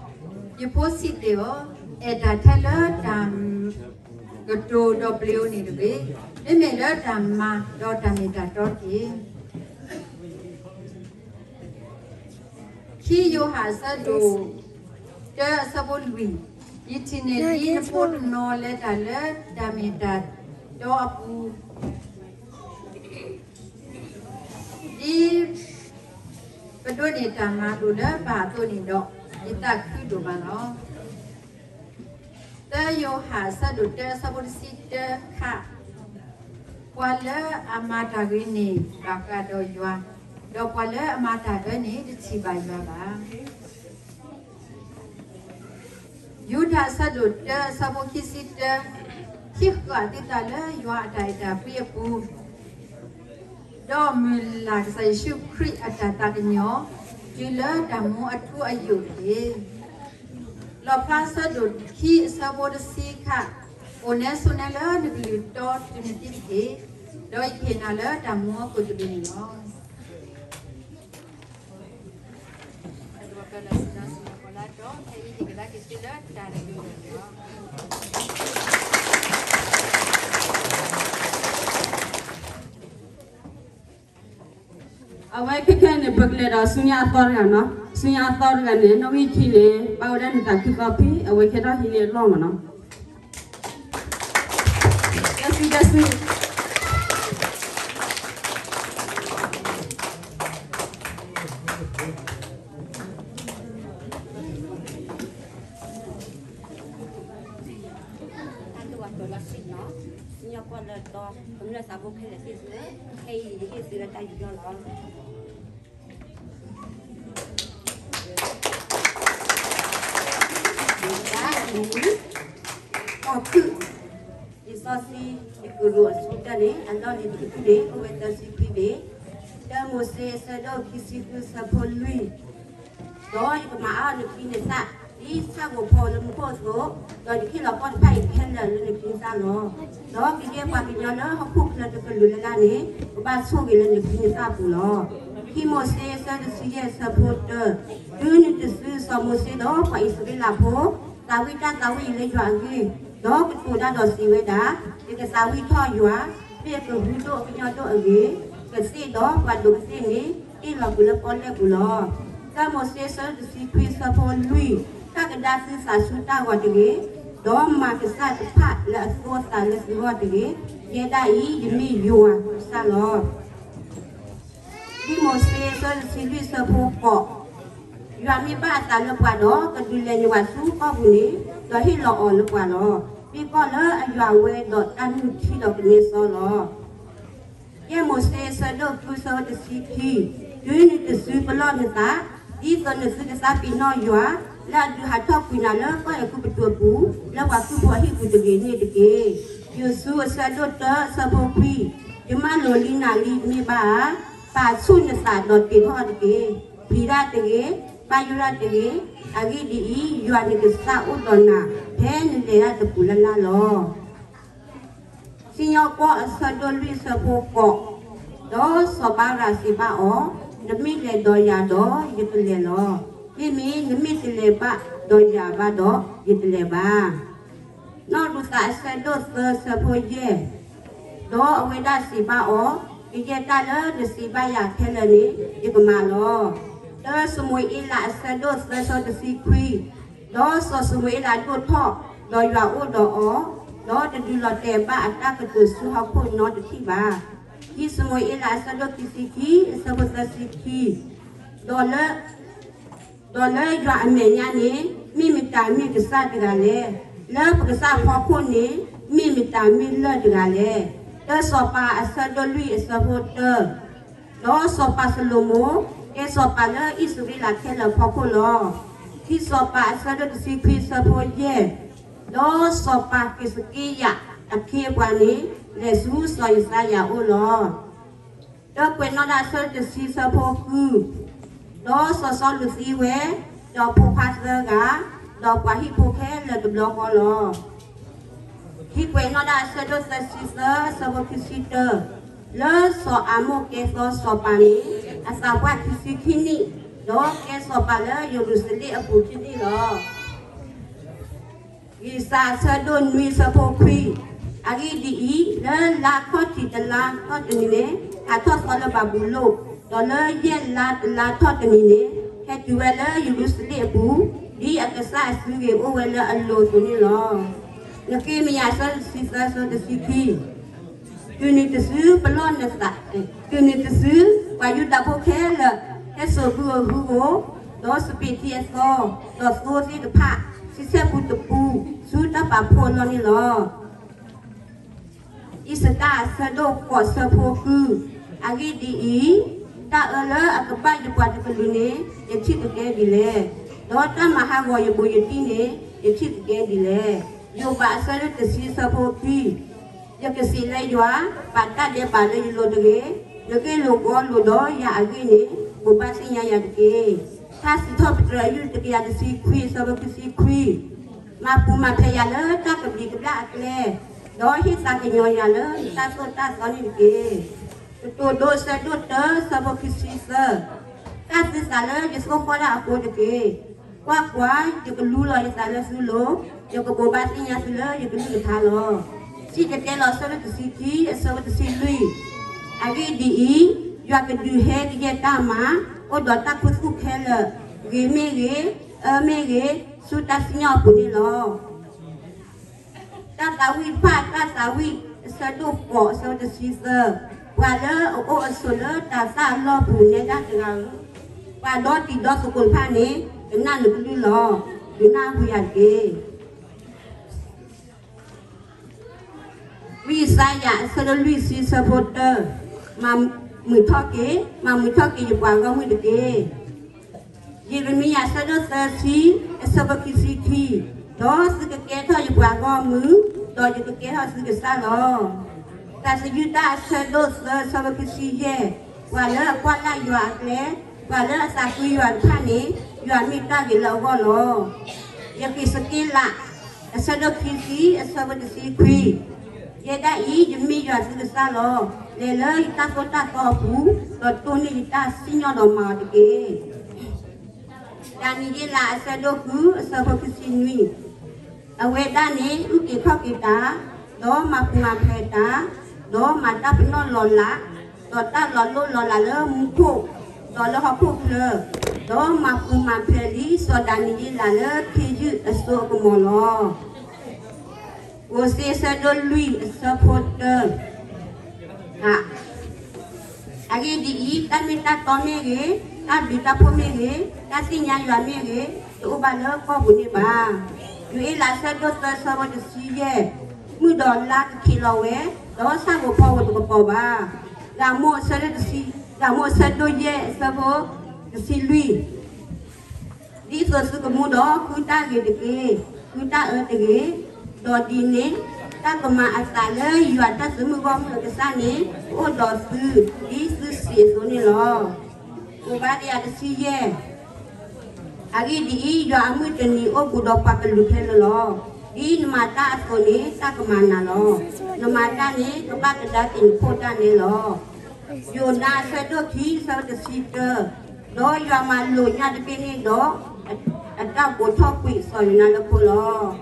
ယဖိဆံးသ့ၣ်ဧၢ, အဲၣ်တၢ်ထဲလၢတၢ်ကတိၤဒီးပျ့ၤဧိၤန့ၣ်တဂ့ၤ, မ့မ့ၢ်လၢတၢ်မၤဒီးတၢ်မ့ၢ်တၢ်တီတက့ၢ်. ခံယိၤဟၣ်အဆၢဒိၣ်တၢအဆၢဖိလွံၢ်, ယထံၣ်န့ၢ်ဒ်နဖိတနီၤလဲၤတၢ်လၢတၢ်မ့ၢ်တၢ်တီအပူၤ, ဒ်ပဒိးန့ၢ်တၢ်မၤလိာ်လၢပၢ်အသိးန့ၣ်ဒီး, ယသးခုဒိၣ်မးလီၤ. သၢယိၤဟၣ်အဆၢဒိၣ်တၢအဆၢဖိတဆံတၢခါ, ပှၤလၢအမၤတၢ်ဂ့ၤန့ၣ်ဘၣ်ဃးဒီးယွၤ, ဒီးပှၤလၢအမၤတၢ်အၢန့ၣ်တထံၣ်ဘၣ်ယွၤဘၣ်. ယူဒၤအဆၢဒိၣ်တၢအဆၢဖိခံဆံတၢ, ဟံးဃာ်သုသးလၢယွၤအတၢ်အဲၣ်တၢ်ကွံအပူၤ, ဒီးမုၢ်လၢ်ကစၢ်ယ့ၣ်ၡူးခရံာ်အတၢ်သးကညီၤ, တုၤလၢတၢ်မူအထူအယိာ်တက့ၢ်. လီၣ်ဖျါအဆၢဒိၣ်ခံအဆၢဖိတဆံခါ, အိၣ်နဲဆိးနဲလၢနကလုၢ်တီတုၤနသံတက့ၢ်, ဒီးယကဟ့ၣ်နၤလၢတၢ်မူအခိၣ်သလုးန့ၣ်လီၤ. အဝဲခဲခဲန့ၣ် ပကလဲၤဒီးဆူညါအသီတဂၤနီၤ, ဆူညါအသီတဂၤန့ၣ် နီၣ်ဂံၢ်ခံန့ၣ် ဘၣ်အိၣ်ဒၣ်နသးခုကီၢ်ဖံ အဝဲခဲထီၣ်ဟံးန့ၢ်အလီၢ်မးနီၤ. ကဲဆူကဲဆူ တၢ်တဝၢ်တိာ်လီၤဆံနီၤ, ညီကွၢ်လၢတီ, ကမျၢၢ်သးဘိခဲလၢာ်သ့ၣ်သု, ခဲအံၤယဟ့ၣ်သုလၢတၢ်ယူးယီၣ်လီၤ. တၢ်ခုၣ်, လံာ်စီဆှံ, ယကရူၢ်အဆၢတၢန့ၣ် အလီၢ်လံၤတကတြူၢ်န့ၣ် အိၣ်ဝဲသၢဆံခွံဘ့ၣ်, တၢမိၤၡ့ အဆၢဒိၣ်ခံဆံဃုအဆၢဖိလွံၢ်, ဒီးယကမၤအါနသံနသး, ဒ်ဆၣ်ဂီၤဖီလၢမူခိၣ်အသိး, ဒီးယဟ့ၣ်လီၤကီၢ်တဖၣ်အံၤခဲလၢာ်လၢနချံနသၣ်လီၤ. ဒီးကယဲၢ်ပှၤကညီလၢဟီၣ်ခိၣ်ချၢတကလုာ်လၢ်လၢ်န့ၣ်, ကဘၣ်ဆိၣ်ဂ့ၤလၢနချံနသၣ်အပူၤလီၤ. ခံမိၤၡ့ အဆၢတဆံယဲၢ် အဆၢဖိတၢ, တုၤနုၤတစုစီၤမိၤၡ့ဒီးပှၤအံၣ်စရ့လးဖိ သးဝံၣ်တၢ်သးဝံၣ်အံၤလၢယွၤအဂ့ၢ်, ဒီးကတိၤတၢ်ဒီးစံးဝဲဒၣ်, ယကသးဝံၣ်ထီၣ်ယွၤ, မ့ၢ်အကဟုဒိၣ်အကညီဒိၣ်အဂ့ၤ, ကသ့ၣ်ဒီးပှၤဒိးကသ့ၣ်န့ၣ် တ့ၢ်လီၤကွံာ်လၢပီၣ်လဲၣ်ပူၤလီၤ. သၢမိၤၡ့ အဆၢတဆံခွံ အဆၢဖိလွံၢ်, တၢ်ကဒါသုသးဆူတၢ်ဂီၤတဂ့ၤ, ဒီးမၤကစၢ်တဖၣ်လၢအသူအသးလၢသုဂီၢ်တဂ့ၤ, ယဲဒၣ်အံၤ ယမ့ၢ်ယွၤကစၢ်လီၤ. ဒ်မိၤၡ့ အဆၢတဆံလွံၢ် အဆၢဖိဃိး, ယွၤမ့ၢ်ဘၣ်အသးလၢပှၤဒီး ကဒုးလဲၤနုာ်ဝဲဆူကီၢ်ပူၤန့ၣ်, ဒီးဟ့ၣ်လီၤအီၤလၢပှၤလီၤ. မ့ၢ်ကီၢ်လၢအယွၤဝဲဒီးတၢ်နုၢ်ထံဒီးကန့ၢ်စီလီၤ. ယဲၢ်မိၤၡ့ အဆၢဒိၣ်ဃု အဆၢဖိတဆံခံ, တုၤနုၤတစုပလီၢ်နသး, ဒ်သိးနသုကသးပ့ၤနီၣ်ယွၤ, လၢအဒုးဟးထီၣ်ကွံာ်နၤလၢကီၢ်အဲၤကူပတူးအပူၤ, လၢပှၤခူၣ်ဖိအဟံၣ်ပူၤတဂ့ၤန့ၣ်တက့ၢ်. ယိၤၡူ အဆၢဒိၣ်တၢ အဆၢဖိခွံ, ယမၢလိာ်လံနၤလံမ့ၢ်ဘၣ်ဧါ, ပာ်ဆူၣ်နသးဒီးတ့ၢ်ထီၣ်တက့ၢ်. ပျံၤတၢ်တဂ့ၤ, ဘၣ်ယိၣ်တၢ်တဂ့ၤ, အဂ့ၢ်ဒ်အံၤ, ယွၤနကစၢ်အိၣ်ဒီးနၤ, ဖဲနလဲၤတၢ်တပူၤလၢ်လၢ်လီၤ. စံၣ်ညီၣ်ကွီၢ် အဆၢဒိၣ်လွံၢ် အဆၢဖိဃိး, ဒီးစီၤပၤရၤစံးဘၣ်အီၤ, နမ့ၢ်လဲၤဒီးယၤဒီး ယကလဲၤလီၤ. မ့မ့ၢ်နမ့ၢ်တလဲၤဘၣ်ဒီးယၤဘၣ်ဒီး ယတလဲၤဘၣ်. နီၢ်ရူၤသး အဆၢဒိၣ်သၢ အဆၢဖိယဲၢ်, ဒီးအဝဲဒၣ်စံးဘၣ်အီၤ, ကယဲၢ်တၢ်လၢနစံးဘၣ်ယၤခဲလၢာ်န့ၣ် ယကမၤလီၤ. တၢ ၡမူၤအ့လး အဆၢဒိၣ်သၢ အဆၢတဆံခွံ, ဒီးစီၤၡမူၤအ့လးဒိၣ်ထီၣ်, ဒီးယွၤအိၣ်ဒီးအီၤ, ဒီးတဒုးလီၤတဲာ်ဘၣ်အတၢ်ကတိၤဆူဟီၣ်ခိၣ်နီတထံၣ်ဘၣ်. ခံ ၡမူၤအ့လး အဆၢဒိၣ်ခံဆံခံ အဆၢဖိသၢဆံခံ, ဒီးလၢ ဒီးလၢယွၤအမဲာ်ညါန့ၣ် မ့ၢ်မတၤမ့ၢ်ကစၢ်တဂၤလဲၣ်. လၢပကစၢ်အဖီခိၣ်န့ၣ် မ့ၢ်မတၤမ့ၢ်လၢၢ်တဂၤလဲၣ်. တၢ စီၤပၤ အဆၢဒိၣ်လွံၢ် အဆၢဖိတၢ, ဒီးစီၤပၤၡလိၤမိၣ် ကဲစီၤပၤလၢအံၣ်စရ့လးခဲလၢာ်အဖီခိၣ်လီၤ. ခံ စီၤပၤ အဆၢဒိၣ်တဆံခွံ အဆၢဖိယဲၢ်, ဒီးစီၤပၤက့းစက့ယၤအခ့အပှၤန့ၣ် လဲၤဆူစီၤယၡါယၤအအိၣ်လီၤ. တၢ ကွဲးနီၣ်ဒၣ် အဆၢဒိၣ်တဆံ အဆၢဖိဃု, ဒီးစီၤစီလူးသံဝဲ, ဒီးဖိခွါသၢဂၤ, ဒီးပှၤဟံၣ်ဖိခဲလၢာ်တဘျီဃီလီၤ. ခံ ကွဲးနီၣ်ဒၣ် အဆၢဒိၣ်သၢဆံသၢ အဆၢဖိခံဆံတၢ, လၢစီၤအၤမိၣ်ကဲသီစီၤပၤန့ၣ် အသးပှၢ်ခံဆံခံနံၣ်, ဒီးကဲစီၤပၤလၢယရူၤၡလ့ၣ်အပူၤခံနံၣ်လီၤ. ဂံၢ်စၢ် အဆၢဒိၣ်နွံ အဆၢဖိခွံ, အဂ့ၢ်ဒ်အံၤ, လၢလါခီၣ်ထံးတလါထီၣ်တနံၤန့ၣ် ဟးထီၣ်သီလၢဘၤဘူၤလိၣ်, ဒီးလၢယဲၢ်လါတလါထီၣ်တနံၤန့ၣ် ဟဲတုၤဝဲလၢယရူၤၡလ့ၣ်အပူၤ, ဒ်အကစၢ်အစုဂ့ၤအိၣ်ဝဲလၢအလိၤအသိးန့ၣ်လီၤ. နဃ့မယၤ အဆၢဒိၣ်တဆံသၢ အဆၢဒိၣ်တဆံခံ, တုၤနုၤတစုပလီၢ်နသး, တုၤနုၤတစု ပှၤယူဒၤဖိခဲလၢာ် ဟဲစိာ်ဘုဧိၤဟုဧိၤ, ဒီးစပံးထံအသီ, ဒီးသိသ့ၣ်တဖၣ် ဆံဆဲၣ်ပူတပူ ဆူတၢ်ပာ်ဖှိၣ်အလီၢ်န့ၣ်လီၤ. အ့းစတၢ် အဆၢဒိၣ်ဃိး အဆၢဖိဃု, အဂ့ၢ်ဒ်အံၤ, တၢ်အၢလၢအကဘၣ်ယပှၤတကလုာ်န့ၣ် ယထံၣ်ကကဲဒ်လဲၣ်, ဒီးတၢ်မၤဟးဂီၤယဘူးယတံၢ်န့ၣ် ယထံၣ်ကကဲဒ်လဲၣ်. ယိၤဘး အဆၢဒိၣ်တဆံ အဆၢဖိခွံ, ယကစံးလၢယွၤ, ပာ်တၢ်ဒဲးဘးလၢယလိၤတဂ့ၤ, နဂ့ၢ်လိာ်ကီလိာ်ဒီးယၤအဂ့ၢ်န့ၣ် ဘိးဘၣ်သ့ၣ်ညါယၤတက့ၢ်. ထါစံးထီၣ်ပတြၢၤ အယုၢ်တကယၤတဆံခွံ အဆၢဖိခံဆံခွံ, မၤပူၤမၤဖျဲးယၤလၢတၢ်ကဘျံးကဘျၣ်အကျဲ, ဒီးဟ့ၣ်သးကညီၤယၤလၢနတၢ်သိၣ်တၢ်သီန့ၣ်တက့ၢ်. ကတိၤဒိ အဆၢဒိၣ်တၢ အဆၢဖိခံဆံသၢ, တၢ်သံသးလၢယသိၣ်ဃီၣ်ဒၣ်အဃိတက့ၢ်. ကွၢ်ကွၢ်, ယကလူလီၤယသးလၢသုလိၤ, ယကဘိးဘၣ်သ့ၣ်ညါသုလၢယကလုၢ်ကထါလီၤ. စံၣ်တဲၤတဲလီၤ အဆၢဒိၣ်တဆံခံ အဆၢဖိတဆံလွံၢ်, အဂ့ၢ်ဒ်အံၤ, ယွၤကဒုးဟဲကယဲၢ်တၢ်မၤ, အိၣ်ဒီးတၢ်ခူသူၣ်ခဲလၢာ်, ဂ့ၤမ့ၢ်ဂ့ၤ, အၢမ့ၢ်ဂ့ၤ, ဆူတၢ်စံၣ်ညီၣ်အပူၤန့ၣ်လီၤ. တၢ်သးဝံၣ်တဖၣ် တၢ်သးဝံၣ် အဆၢဒိၣ်ဃိး အဆၢဖိတဆံသၢ, ပှၤလၢအအိၣ်အဆိးလၢတၤသၣ်အလီၢ်ပူၤနဲဒၣ်တဂၤဧၢ, ပှၤဒီတံၤဒီသကိးတဖၣ်န့ၣ် ကနၣ်နကလုၢ်လီၤ. ဒုးနၢ်ဟူယၤတက့ၢ်. ဝံယၡါယၤ အဆၢဒိၣ်လွံၢ်ဆံ အဆၢဖိတၢ, မၤမုာ်ထီၣ်က့ၤ, မၤမုာ်ထီၣ်က့ၤယပှၤဂီၢ်မုၢ်တက့ၢ်. ယံးရမံယၤ အဆၢဒိၣ်သၢဆံ အဆၢဖိခံဆံခံ, ဒီးသုကကဲထီၣ်ယပှၤဂီၢ်မုၢ်, ဒီးယကကဲထီၣ်သုကစၢ်လီၤ. တၢ်သယုၢ်တၢ် အဆၢဒိၣ်သၢ အဆၢဖိခံဆံယဲၢ်, ပှၤလၢအကွၢ်လၢ်ယွၤအကျဲ, ပှၤလၢအသးကွံယွၤတဖၣ်န့ၣ်, ယွၤမ့ၢ်တၢ်ဂ့ၤလၢအဂီၢ်လီၤ. ယဃ့းစက့လး အဆၢဒိၣ်ခံဆံ အဆၢဖိတဆံခွံ, ယဲဒၣ်အံၤ ယမ့ၢ်ယွၤသုကစၢ်လီၤ. လဲၤလၢယတၢ်သိၣ်တၢ်သီအပူၤ, ဒီးတိၢ်န့ၢ်ယတၢ်စံၣ်ညီၣ်ဒီးမၤအီၤတက့ၢ်. ဒၤနံးယ့လး အဆၢဒိၣ်ဃု အဆၢဖိခံဆံနွံ, အဝဲဒၣ်န့ၣ် အုၣ်က့ၤခီၣ်က့ၤတၢ်, ဒီးမၤပူၤမၤဖျဲးတၢ်, ဒီးမၤတၢ်ပနီၣ်လီၤလး, ဒီးတၢ်လီၤလိၢ်လီၤလးလၢမူခိၣ်, ဒီးလၢဟီၣ်ခိၣ်ချၢ, ဒီးမၤပူၤမၤဖျဲးလံာ်စီၤဒၤနံးယ့လးလၢခ့ယုၢ်အစိအကမီၤလီၤ. ကိးစ့ အဆၢဒိၣ်လွံၢ် အဆၢဖိတၢ, အဂ့ၢ်ဒ်အံၤ, တၢ်မ့ၢ်တၢ်တီမ့ၢ်ဂ့ၤ, တၢ်ဘျုးတၢ်ဖှိၣ်မ့ၢ်ဂ့ၤ, တၢ်သ့ၣ်ညါယွၤမ့ၢ်ဂ့ၤ, တအိၣ်ဘၣ်လၢကီၢ်ပူၤန့ၣ်ဘၣ်. ယိၤအ့လး အဆၢဒိၣ်သၢ အဆၢဖိတဆံယဲၢ်, မုၢ်ဒီးလါကခံးလီၤဝဲ, ဒီးဆၣ်ဖိကီၢ်ဖိတကပီၤဘၣ်. ဂၤမိၢ်အဆၢဒိၣ်တဆံ, ဂၤမိၢ်အဆၢဒိၣ်ယဲၢ် အဆၢဖိတဆံလွံၢ်, ဒ်သိးသုကမူဒီး ဃုတၢ်ဂ့ၤတက့ၢ်, ဃုတၢ်အၢတဂ့ၤ, ဒီးဒ်န့ၣ် တၢ်ကမၤအသးလၢယွၤတၢ်သမူဂီၢ်မုၢ်အကစၢ်န့ၣ် ကအိၣ်ဒီးသု ဒ်သုစံးအသိးန့ၣ်လီၤ. ကိးဘါတယၤတဆံယဲၢ်, အဂ့ၢ်ဒ်အံၤ, ယွၤအမုၢ်တနံၤအိၣ်ဘူးဒီးပှၤကလုာ်ခဲလၢာ်လီၤ. ဒ်နမၤတၢ်အသိးန့ၣ် တၢ်ကမၤနၤလီၤ. နမၤတၢ်န့ၣ် ကဘၣ်ကဒါက့ၤနခိၣ်တၢ်နဲလီၤ. ယိၤနါ အဆၢဒိၣ်ခံ အဆၢဖိတဆံတၢ, ဒီးယွၤမၤလိာ်ညၣ်တဘ့ၣ်န့ၣ်ဒီး အတၢ်ဘိးထီၣ်ကွံာ်စီၤယိၤနါလၢခိလီၤ.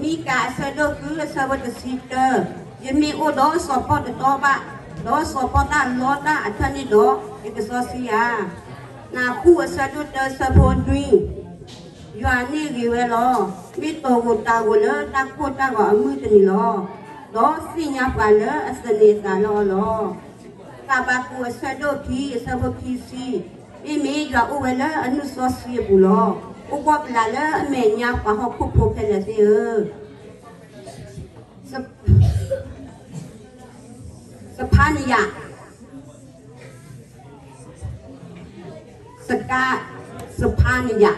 မံကၤ အဆၢဒိၣ်ဃု အဆၢဖိတဆံတၢ, ယမ့ၢ်အိၣ်ဒီးစီၤပီၣ်တတီဘၣ်, ဒီးစီၤပီၣ်တၢ်လီတၢ်အထၢၣ်န့ၣ်ဒီး ယကစီဆှံဧါ. နၤဃူ အဆၢဒိၣ်တၢ အဆၢဖိနွံ, ယွၤန့ၣ်ဂ့ၤဝဲလီၤ. မ့ၢ်တီၢ်ဂိၢ်တၢ်ဂိၢ်လၢတၢ်ကိၢ်တၢ်ဂီၤအမုၢ်တနံၤလီၤ. ဒီးသ့ၣ်ညါပှၤလၢအသန့ၤအသးလၢအီၤလီၤ. ဃဘးကူး အဆၢဒိၣ်ခံ အဆၢဖိခံဆံ, မ့မ့ၢ်ယွၤအိၣ်ဝဲလၢအနုာ်စီဆှံအပူၤလီၤ. အိၣ်ဘှီၣ်ကလာ်လၢအမဲာ်ညါပှၤဟီၣ်ခိၣ်ဖိခဲလၢာ်သ့ၣ်ဧၢ. စဖါနယၤ, စကါ, စဖါနယၤ,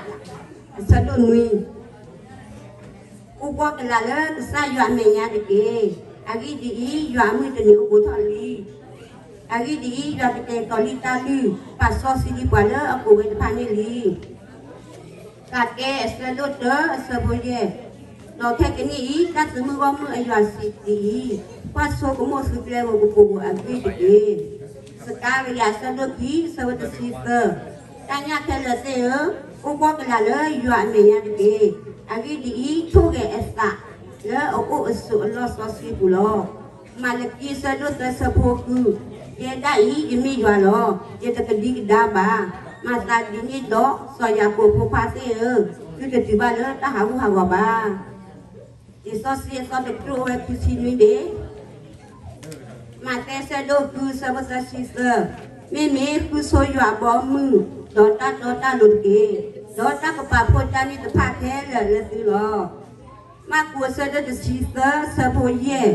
အဆၢဒိၣ်နွံ, အိၣ်ဘှီၣ်ကလာ်လၢကစၢ်ယွၤအမဲာ်ညါတက့ၢ်. အဂ့ၢ်ဒ်အံၤ, ယွၤအမုၢ်တနံၤအိၣ်ဘူးထီၣ်လံ. အဂ့ၢ်ဒ်အံၤ, ယွၤကတဲာ်ကတီၤလံတၢ်လုၢ်, ပာ်စီဆှံလံပှၤလၢအကိးဝဲတဖၣ်န့ၣ်လံ. ကးကဲ အဆၢဒိၣ်တၢ အဆၢဖိယဲၢ်, ဒီးခဲကနံၣ်အံၤ တၢ်သမူဂီၢ်မုၢ်အယွၤစံးဒ်အံၤ, ကွၢ်ဆိကမိၣ်သုကျဲဧိၤ ကကိးဧိၤအဂ့ၢ်တက့ၢ်. စကၤရယၤ အဆၢဒိၣ်ခံ အဆၢဖိတဆံသၢ, တၢ်ညၣ်ခဲလၢာ်သ့ၣ်ဧၢ, အိၣ်ဘှီၣ်ကလာ်လၢယွၤအမဲာ်ညါတက့ၢ်. အဂ့ၢ်ဒ်အံၤ, ထိၣ်ဂဲၤအသး လၢအအိၣ်အဆိးအလီၢ်စီဆှံပူၤလီၤ. မၤလကံ အဆၢဒိၣ်သၢ အဆၢဖိဃု, ယဲဒၣ်အံၤ ယမ့ၢ်ယွၤလီၤ. ယတကဒံကဒါဘၣ်. မၤသးဒ်န့ၣ်ဒီး စီၤယၤကိာ်ဖိခွါသ့ၣ်ဧၢ, သုတတုၤဘၣ်လၢတၢ်ဟးဂူာ်ဟးဂီၤဘၣ်. လံာ်စီဆှံအသီတကတြူၢ်အိၣ်ဝဲခံဆံနွံဘ့ၣ်. မးသဲ အဆၢဒိၣ်ဃု အဆၢဖိသၢဆံသၢ, မ့မ့ၢ်ဃုဆိယွၤအဘီအမုၢ်, ဒီးတၢ်တီတၢ်လိၤတက့ၢ်. ဒီးတၢ်ကပာ်ဖှိၣ်တၢ်န့ၣ်တဖၣ်ခဲလၢာ်လၢသုလီၤ. မၢ်ကူး အဆၢဒိၣ်တဆံသၢ အဆၢဖိယဲၢ်,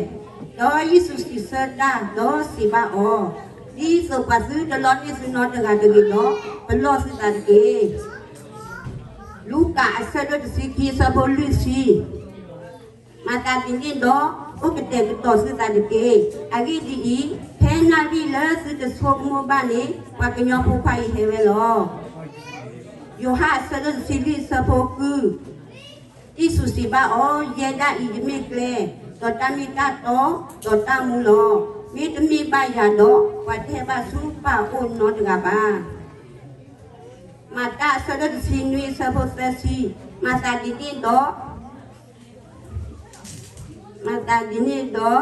ဒီးယ့ၣ်ၡူးစံးဆၢတၢ်, ဒီးစံးဘၣ်အီၤ, ဒ်သိးပှၤသုတလီန့ၢ်သုနီတဂၤတဂ့ၤဒီး, ပလီၢ်သုသးတက့ၢ်. လူၤကၣ် အဆၢဒိၣ်တဆံခံ အဆၢဖိလွံၢ်ဆံ, မၤသးဒ်န့ၣ်ဒီး, အိၣ်ကတဲာ်ကတီၤသုသးတက့ၢ်. အဂ့ၢ်ဒ်အံၤ, ဖဲနၣ်ရံၣ်လၢသုတဆိကမိၣ်ဘၣ်န့ၣ်, ပှၤကညီဖိခွါအံၤဟဲဝဲလီၤ. ယိၤဟၣ် အဆၢဒိၣ်တဆံလွံၢ် အဆၢဖိဃု, ယ့ၣ်ၡူးစံးဘၣ်အီၤ, ယဲဒၣ်အံၤ ယမ့ၢ်ကျဲ, ဒီးတၢ်မ့ၢ်တၢ်တီ, ဒီးတၢ်မူလီၤ. မ့တမ့ၢ်ဘၣ်ယၤဒီး, ပှၤတဟဲဘၣ်ဆူပၢ်အအိၣ်နီတဂၤဘၣ်. မၤတၢ် အဆၢဒိၣ်တဆံနွံ အဆၢဖိသၢဆံ, မၤသးဒ်န့ၣ်ဒီး, မၤသးဒ်န့ၣ်ဒီး,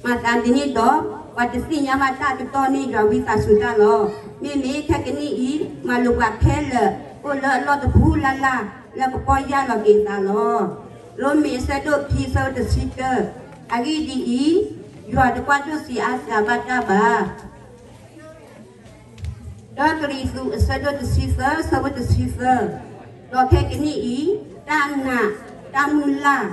မၤသးဒ်န့ၣ်ဒီး, ပှၤတသ့ၣ်ညါဘၣ်တၢ်ကတီၢ်န့ၢ်ယွၤဝံသးစူၤတၢ်လီၤ. မ့မ့ၢ်ခဲကနံၣ်အံၤ, မၤလိာ်ပှၤခဲလၢာ်, အိၣ်လၢအလီၢ်တပူၤလၢ်လၢ်, လၢကပီၢ်ယၢ်လီၤက့ၤအသးလီၤ. ရိမ့ၤ အဆၢဒိၣ်ခံ အဆၢဖိတဆံတၢ, အဂ့ၢ်ဒ်အံၤ, ယွၤတကွၢ်ဒိၣ်ဆံးအါစှၤဘၣ်တၢ်ဘၣ်. တၢကရံၣ်သူး အဆၢဒိၣ်တဆံသၢ အဆၢဖိတဆံသၢ, ဒီးခဲကနံၣ်အံၤ, တၢ်နာ်, တၢ်မုၢ်လၢ်,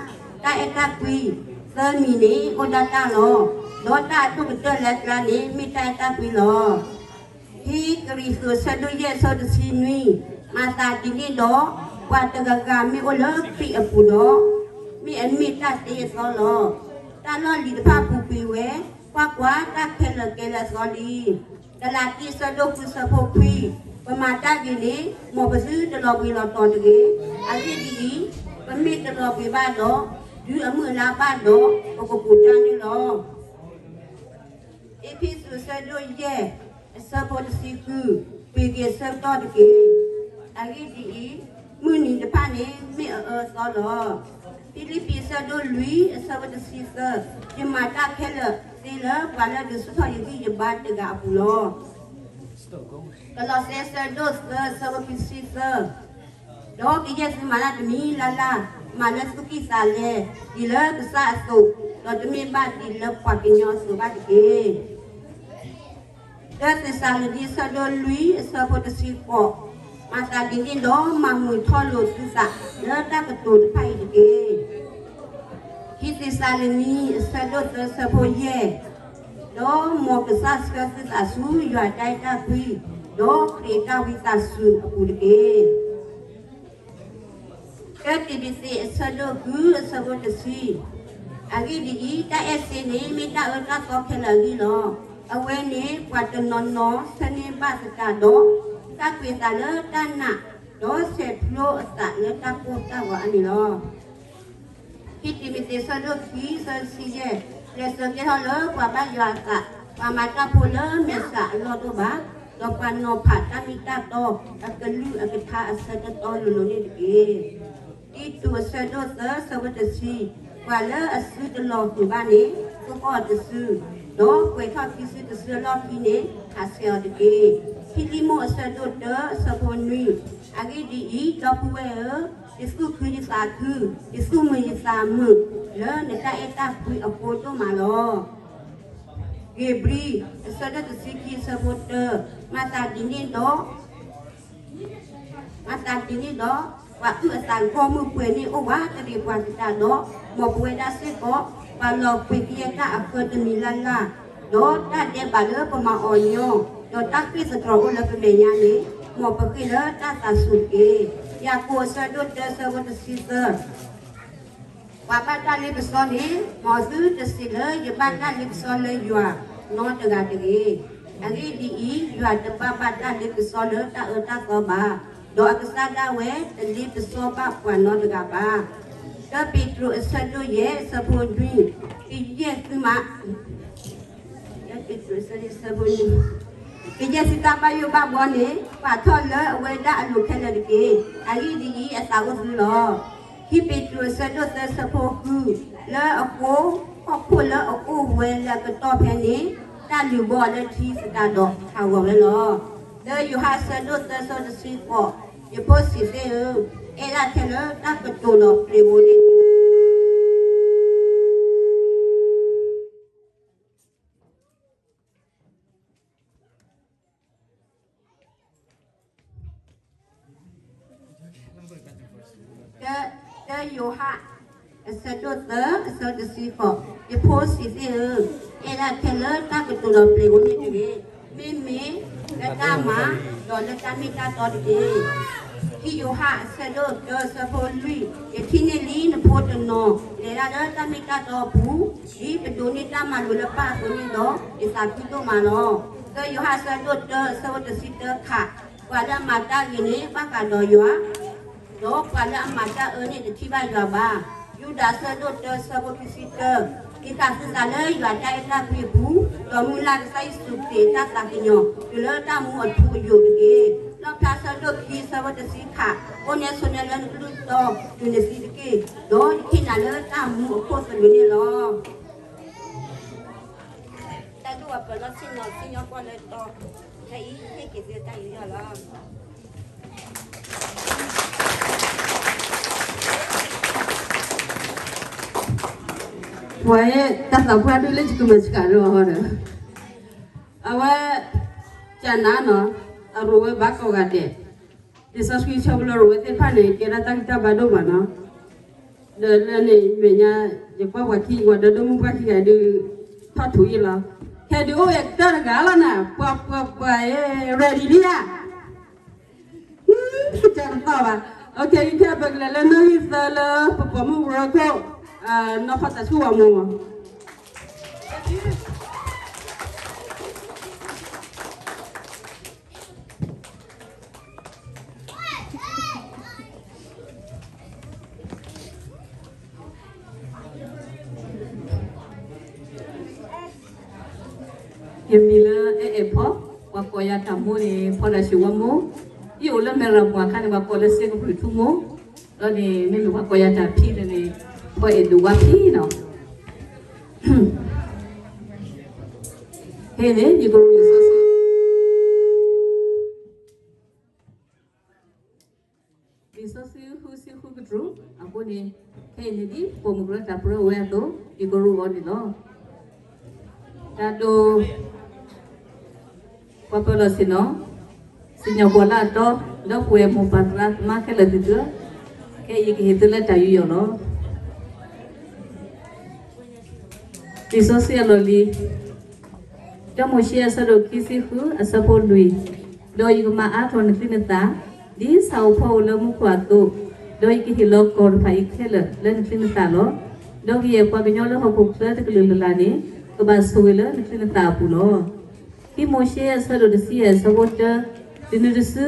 တၢ်အဲၣ်တၢ်ကွံ, သၢမံၤန့ၣ် အိၣ်ဒၣ်တၢ်လီၤ. ဒီးတၢ်အဒိၣ်ကတၢၢ်လၢအကျါန့ၣ် မ့ၢ်တၢ်အဲၣ်တၢ်ကွံလီၤ. ခံကရံၣ်သူး အဆၢဒိၣ်ယဲၢ် အဆၢဖိတဆံနွံ, မၤသးဒ်န့ၣ်ဒီး, ပှၤတဂၤဂၤမ့ၢ်အိၣ်လၢခရံာ်အပူၤဒီး, မ့ၢ်အမ့ၢ်တၢ်တ့အသီလီၤ. တၢ်လီၢ်လံၤတဖၣ်ပူၤကွံာ်ဝဲ, ကွၢ်ကွၢ်, တၢ်ခဲလၢာ်ကဲလၢအသီလံ. ကလၤတံ အဆၢဒိၣ်ဃု အဆၢဖိခွံ, ပမၤတၢ်ဂ့ၤန့ၣ် မ်ပသုတလီၤဘှံးလီၤတီၤတဂ့ၤ. အဂ့ၢ်ဒ်အံၤ, ပမ့ၢ်တလီၤဘှံးဘၣ်ဒီး, ဒုးအမုၢ်အလါဘၣ်ဒီး, ပကကူးတၢ်န့ၣ်လီၤ. အ့းဖ့းစူး အဆၢဒိၣ်ယဲၢ်, အဆၢဖိတဆံဃု, ပှ့ၤက့ၤအဆၢကတီၢ်တက့ၢ်. အဂ့ၢ်ဒ်အံၤ, မုၢ်နံၤတဖၣ်န့ၣ် မ့ၢ်အအၢအသီလီၤ. ဖံလံးပံး အဆၢဒိၣ်လွံၢ်, အဆၢဖိတဆံသၢ, ယမၤတၢ်ခဲလၢာ်သ့လၢ ပှၤလၢဒုးဆူၣ်ထီၣ်ယဂံၢ်ယဘါတဂၤအပူၤလီၤ. ကလီးစဲ အဆၢဒိၣ်သၢ, အဆၢဖိခံဆံသၢ, ဒီးကယဲၢ်သုမၤတၢ်တမံၤလၢ်လၢ်, မၤလၢသူၣ်ကံၢ်သးလဲ, ဒ်လၢကစၢ်အသိး, ဒီးတမ့ၢ်ဘၣ်ဒ်လၢပှၤကညီအသိးဘၣ်တက့ၢ်. တၢ သ့းစၤလနံ အဆၢဒိၣ်လွံၢ်, အဆၢဖိတဆံဃိး, မၤသးဒ်န့ၣ်ဒီး မၤမုာ်ထီၣ်လိာ်သုသး လၢတၢ်ကတိၤတဖၣ်အံၤတက့ၢ်. ခံ သ့းစၤလနံ အဆၢဒိၣ်သၢ, အဆၢဖိယဲၢ်, ဒီးမ်ကစၢ်ဆှၢသုသးဆူယွၤအတၢ်အဲၣ်တၢ်ကွံ, ဒီးခရံာ်အတၢ်ဝံသးစူၤအပူၤတက့ၢ်. တၢ တံၤမသ့း အဆၢဒိၣ်ဃု, အဆၢဖိတဆံ, အဂ့ၢ်ဒ်အံၤ, တၢ်အဲၣ်စ့န့ၣ် မ့ၢ်တၢ်အၢတၢ်သီခဲလၢာ်အဂံၢ်လီၤ. အဝဲန့ၣ် ပှၤတနီၤနီၤဆၢန့ၢ်ဘၣ်သတးဒီး, တၢ်ကွံာ်အသးလၢတၢ်နာ်, ဒီးဆဲးဖျိအသးလၢတၢ်ကိၢ်တၢ်ဂီၤအါန့ၣ်လီၤ. ခံ တံၤမသ့း အဆၢဒိၣ်ခံ, အဆၢဖိတဆံယဲၢ်, ကျဲးစၢးကဲထီၣ်လၢပှၤဘၣ်ယွၤအသး, ပှၤမၤတၢ်ဖိလၢမဲာ်ဆှးအလီၢ်တအိၣ်ဘၣ်, ဒီးပှၤနီၤဖးတၢ်မ့ၢ်တၢ်တီအကလုၢ်အကထါအဆၢတတီလိၤလိၤန့ၣ်တက့ၢ်. တံတူး အဆၢဒိၣ်သၢ, အဆၢဖိတဆံ, ပှၤလၢအစုတလီၤဃုာ်ဘၣ်န့ၣ် သိၣ်ဃီၣ်အီၤတစု, ဒီးကွဲးထီၣ်ခံစုတစုအလီၢ်ခံန့ၣ် ဟးဆှဲးအီၤတက့ၢ်. ဖံလံမိၣ် အဆၢဒိၣ်တၢ, အဆၢဖိနွံ, အဂ့ၢ်ဒ်အံၤ, ဒီပုၢ်ဝဲၢ်ဧၢ, ယသူၣ်ခုယသးခု, ယသူၣ်မုာ်ယသးမုာ်, လၢနတၢ်အဲၣ်တၢ်ကွံအဃိဒိၣ်မးလီၤ. ဧ့ၤဘြံၤ အဆၢဒိၣ်တဆံခံ, အဆၢဖိတၢ, မၤသးဒ်န့ၣ်ဒီး မၤသးဒ်န့ၣ်ဒီး, ပှၤအုၣ်အသးဂီၢ်မုၢ်ပှဲၤန့ၣ်အိၣ်ဝးတရံးပှၤသတးဒီး, မ်ပဝဲဒၣ်စ့ၢ်ကီး ပှၤလီၤပှ့ၤကယဲၢ်တၢ်အဃၢတမံၤလၢ်လၢ်, ဒီးတၢ်ဒဲးဘးလၢပမၤအီၤညီ, ဒီးတၢ်ဃ့ၢ်သတြီၤအိၣ်လၢပမဲာ်ညါန့ၣ်, မ်ပဃ့ၢ်လၢတၢ်သးစူၤတက့ၢ်. ယၤကိာ် အဆၢဒိၣ်တၢ, အဆၢဖိတဆံသၢ ပှၤဘၣ်တၢ်လ့ပစီန့ၣ်, မ်သုတစံးလၢယဘၣ်တၢ်လ့ပစီလၢယွၤနီတဂၤတဂ့ၤ. အဂ့ၢ်ဒ်အံၤ, ယွၤတဘၣ်ဘၣ်တၢ်လ့ပစီလၢတၢ်အၢတၢ်သီဘၣ်, ဒီးအကစၢ်ဒၣ်ဝဲတလ့ပစီဘၣ်ပှၤနီတဂၤဘၣ်. တၢပ့းတရူး အဆၢဒိၣ်ယဲၢ်, အဆၢဖိနွံ, ကယဲၢ်သုမး ကယဲၢ်သုတၢ်ဘၣ်ယိၣ်ဘၣ်ဘှီန့ၣ်, ပာ်ထီၣ်လၢအဝဲဒၣ်အလိၤခဲလၢာ်တက့ၢ်. အဂ့ၢ်ဒ်အံၤ, အသးအိၣ်သုလီၤ. ခံပ့းတရူး အဆၢဒိၣ်သၢ, အဆၢဖိဃု, လၢအဃိ, ဟီၣ်ခိၣ်လၢအအိၣ်ဝဲလၢအကတီၢ်ဖဲန့ၣ်, တၢ်လုၢ်ဘီလၢထံသတးဒီးဟးဂီၤဝဲလီၤ. လၢယိၤဟၣ် အဆၢဒိၣ်သၢ, အဆၢဒိၣ်တဆံဃိး, ယဖိဆံးသ့ၣ်ဧၢ, အဲၣ်ဒၣ်ခဲလၢာ်တၢ်ကတိၤဒီးပျ့ၤဘိန့ၣ်တက့ၢ်. တၢယိၤဟၣ် အဆၢဒိၣ်သၢ, အဆၢတဆံဃိး, ယဖိဆံးသ့ၣ်ဧၢ, အဲၣ်ဒၣ်ခဲလၢာ်တၢ်ကတိၤဒီးပျ့ၤဘိန့ၣ်တဂ့ၤ. မ့မ့ၢ်လၢတၢ်မၤ, ဒီးလၢတၢ်မ့ၢ်တၢ်တီတက့ၢ်. ခံယိၤဟၣ် အဆၢဒိၣ်တၢ, အဆၢဖိလွံၢ်, ယထံၣ်န့ၢ်လံနဖိတနီၤ လဲၤဒၣ်လၢတၢ်မ့ၢ်တၢ်တီအပူၤ, ဒ်ပဒိးန့ၢ်တၢ်မၤလိာ်လၢပၢ်အသိးန့ၣ်ဒီး, ယသးခုဒိၣ်မးလီၤ. သၢယိၤဟၣ် အဆၢဒိၣ်တၢ, အဆၢဖိတဆံတၢခး, ပှၤလၢအမၤတၢ်ဂ့ၤန့ၣ် ဘၣ်ဃးဒီးယွၤ ဒီးပှၤလၢအမၤတၢ်အၢန့ၣ် တထံၣ်ဘၣ်ယွၤဘၣ်. ယူဒၤ အဆၢဒိၣ်တၢ, အဆၢဖိခံဆံတၢ, က့ၤဃၣ်သုသးလၢယွၤတၢ်အဲၣ်တၢ်ကွံအပူၤ, ဒီးမုၢ်လၢ်ကစၢ်ယ့ၣ်ၡူးခရံာ်အတၢ်သးကညီၤ တုၤလၢတၢ်မူအထူအယိာ်တက့ၢ်. လီၣ်ဖျါ အဆၢဒိၣ်ခံ, အဆၢဖိတဆံခး, အိၣ်နဲဆိးနဲလၢနကလုၢ်တီတုၤနသံတက့ၢ်, ဒီးယဟ့ၣ်နၤလၢတၢ်မူအခိၣ်သလုးန့ၣ်လီၤ. တၢ်ဒိၣ်ဝဲပၢၤလီၢ်ဆ့ၣ်နီၤ စံၣ်ညီၣ်ကွီၢ်လၢတီ, ခဲအံၤဟ့ၣ်က့ၤသုတၢ်ယူးယီၣ်လီၤ. ပှၤတၢ်သးပှၢ်ဒိၣ်လၢယကမၤစှၤဒီးဟီဒီး, အဝဲ, ကနၤနီၤ, အရိၣ်ဝဲဘၣ်ကိးဂၤဒဲး, လံာ်စီဆှံဆၢဖိလၢအရိၣ်ဝဲသ့ၣ်တဖၣ်န့ၣ် ကဲဒၣ်တၢ်ဂံၢ်တၢ်ဘါဒိၣ်မးနီၤ. ဒီးလၢန့ၣ်မဲာ်ညါ, ယကွၢ်ပှၤခံ, ပှၤဒီဒိၣ်မုၣ်ပှၢ်ခံဂၤဒုး, ထီၣ်ထူယ့ၣ်လီၤ. ခဲဒုးအိၣ်ဝဲကတၢၢ်တဂၤလီၤနၤ, ပှၤပှၤပှၤ, ready လံဧါ. တၢ်တသီၣ်ဘၣ်. OK, ခဲပကလဲၤလၢနီၣ်ဂံၢ်သၢလၢပပိာ်မုၣ်ကရၢခိၣ်, နီၢ်ဖီၣ်သးဆူၣ်ဝၤမူၤမး. ယမံၤလၢအဲၣ်အဲၣ်ဖီ, ပှၤကိးယၤတၢ်မိၢ်န့ၣ် ဖီဒၣ်ဆံးဝါမိၢ်, ယအိၣ်လၢမဲၢ်ရမၤအခါန့ၣ် ပှၤကိးလၢစ့ကဖုၣ်ထူမိၢ်, ဒီးန့ၣ် မ့မ့ၢ်ပှၤကိးယၤတၢ်ဖံန့ၣ်န့ၣ် ဖီအဲၣ်ဒိၣ်ဝါဖံနီၤ. ဖဲန့ၣ် ယကရူၢ်လံာ်စီဆှံ လံာ်စီဆှံဃုဆံဃုကတြူၢ်အဃိန့ၣ်, ခဲအံၤန့ၣ်ဒ်ပိာ်မုၣ်ကရၢတၢ်ပြၢဝဲအသိး, ယကရူၢ်အီၤန့ၣ်လီၤ. တၢ်ဒိၣ် ပှၤပၢၤလီၢ်ဆ့ၣ်နီၤ, စံၣ်ညီၣ်ကွီၢ်လၢအတီ, ဒီပုၢ်ဝဲၢ်မိၢ်ပၢ်သရၣ်သမါခဲလၢာ်သ့ၣ်သုဧၢ, ခဲအံၤယကဟ့ၣ်သုလၢတၢ်ယူးယီၣ်လီၤ. လံာ်စီဆှံအလီၢ်လံၤ, တၢမိၤၡ့အဆၢဒိၣ်ခံဆံဃုအဆၢဖိလွံၢ်, ဒီးယကမၤအါထီၣ်နချံနသၣ်, ဒ်ဆၣ်ဧိၤဖီဧိၤလၢမူခိၣ်အသိး, ဒီးယကဟ့ၣ်လီၤကီၢ်တဖၣ်အံၤခဲလၢာ်လၢနချံနသၣ်လီၤ. ဒီးကယဲၢ်ပှၤကညီလၢဟီၣ်ခိၣ်ချၢတကလုာ်လၢ်လၢ်န့ၣ်, ကဘၣ်ဆိၣ်ဂ့ၤလၢနချံနသၣ်အပူၤလီၤ. ခံမိၤၡ့အဆၢဒိၣ်တဆံယဲၢ်အဆၢဖိတၢ, တုၤနုၤတစု,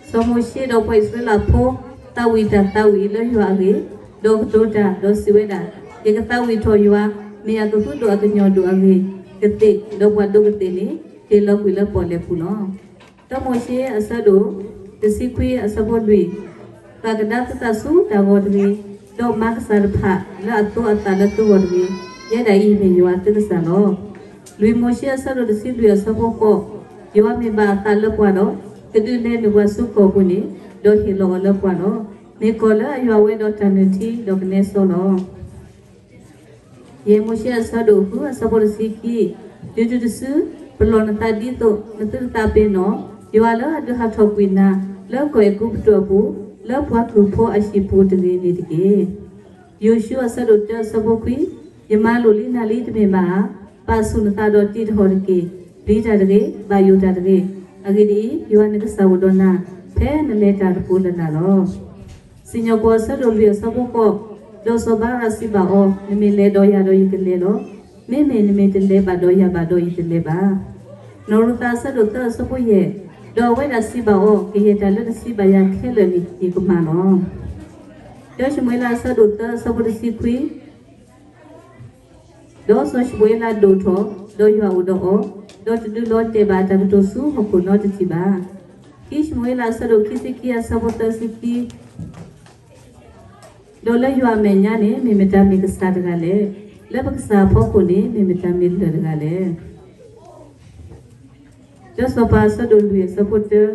စီၤမိၤၡ့ဒီးပှၤအံၣ်စရ့လးဖိ သးဝံၣ်တၢ်သးဝံၣ်အံၤလၢယွၤအဂ့ၢ်, ဒီးကတိၤတၢ်ဒီးစံးဝဲဒၣ်, ယကသးဝံၣ်ထီၣ်ယွၤ, မ့ၢ်အကဟုဒိၣ်အကညီၢ်ဒိၣ်အဂ့ၢ်, ကသ့ၣ်, ဒီးပှၤဒိးကသ့ၣ်န့ၣ် တ့ၢ်လီၤကွံာ်လၢပီၣ်လဲၣ်ပူၤလီၤ. တၢမိၤၡ့အဆၢဒိၣ် တဆံခွံအဆၢဖိလွံၢ်, သးကဒါသုသးဆူတၢ်ဂီၤတဂ့ၤ, ဒီးမၤကစၢ်တဖၣ်လၢအသိအသးလၢသုဂီၢ်တဂ့ၤ, ယဲဒၣ်အံၤမ့ၢ်ယွၤသုကစၢ်လီၤ. လွံၢ်မိၤၡ့အဆၢဒိၣ်တဆံလွံၢ်အဆၢဖိဃိး, ယွၤမ့ၢ်ဘၣ်အသးလၢပှၤဒီး, ကဒုးနဲၣ်နုာ်ပှၤဆူကီၢ်ပူၤန့ၣ်, ဒီးဟ့ၣ်လီၤအီၤလၢပှၤလီၤ. မ့ၢ်ကီၢ်လၢအယွၤဝဲဒီးတၢ်နုၢ်ထံဒီးကနဲစီလီၤ. ယဲၢ်မိၤၡ့အဆၢဒိၣ်ဃုအဆၢဖိတဆံခံ, တုၤနုၤတစု, ပလီၢ်နသးဒ်သိးနသုတသးပ့ၤနီၣ်, ယွၤလၢအဒုးဟးထီၣ်ကွံာ်နၤ လၢကီၢ်အဲၤကူပတူးအပူၤ, လၢပှၤကုၢ်ဖိအဟံၣ်ပူၤတဂ့ၤန့ၣ်တက့ၢ်. ယိၤၡူအဆၢဒိၣ်တၢအဆၢဖိခွံ, ယမၤလိာ်လံနၤလံတမ့ၢ်ဘၣ်ဧါ, ပာ်ဆူၣ်နသးဒီးတံးတဟီၣ်တက့ၢ်. ပျံၤတၢ်တဂ့ၤ, ဘၣ်ယိၣ်တၢ်တဂ့ၤ, အဂ့ၢ်ဒ်အံၤ, ယွၤနကစၢ်အိၣ်ဒီးနၤ, ဖဲနလဲၤတၢ်တပူၤလၢ်လၢ်လီၤ. စံၣ်ညီၣ်ကွီၢ်အဆၢဒိၣ်လွံၢ်အဆၢဖိဃိး, ဒီးစီၤဘၤရးစံးဘၣ်အီၤ, နမ့ၢ်လဲၤဒီးယၤဒီးယကလဲၤလီၤ. မ့မ့ၢ်နမ့ၢ်တလဲၤဘၣ်ဒီးယၤဘၣ်ဒီးယတလဲၤဘၣ်. နီၢ်ရူၤသးအဆၢဒိၣ်သၢအဆၢဖိယဲၢ်, ဒီးအဝဲဒၣ်စံးဘၣ်အီၤ, ကယဲၢ်တၢ်လၢနစံးဘၣ်ယၤခဲလၢာ်န့ၣ် ယကမၤလီၤ. ဒီးၡမူၤအ့လးအဆၢဒိၣ်သၢအဆၢဖိတဆံခွံ, ဒီးစီၤၡမူၤအ့လးဒိၣ်ထီၣ်, ဒီးယွၤအိၣ်ဒီးအီၤ, ဒီးတဒုးလီၤတဲာ်ဘၣ်အတၢ်ကတိၤဆူဟီၣ်ခိၣ်နီတထံၣ်ဘၣ်. ခံၡမူၤအ့လးအဆၢဒိၣ်ခံဆံခံအဆၢဖိသၢဆံခံ, ဒီးလၢယွၤအမဲာ်ညါန့ၣ် မ့ၢ်မတၤမ့ၢ်ကစၢ်တဂၤလဲၣ်. လၢပကစၢ်အဖီခိၣ်န့ၣ် မ့ၢ်မတၤမ့ၢ်လၢၢ်တဂၤလဲၣ်. ဒီးစီၤပၤအဆၢဒိၣ်လွံၢ်အဆၢဖိတၢ,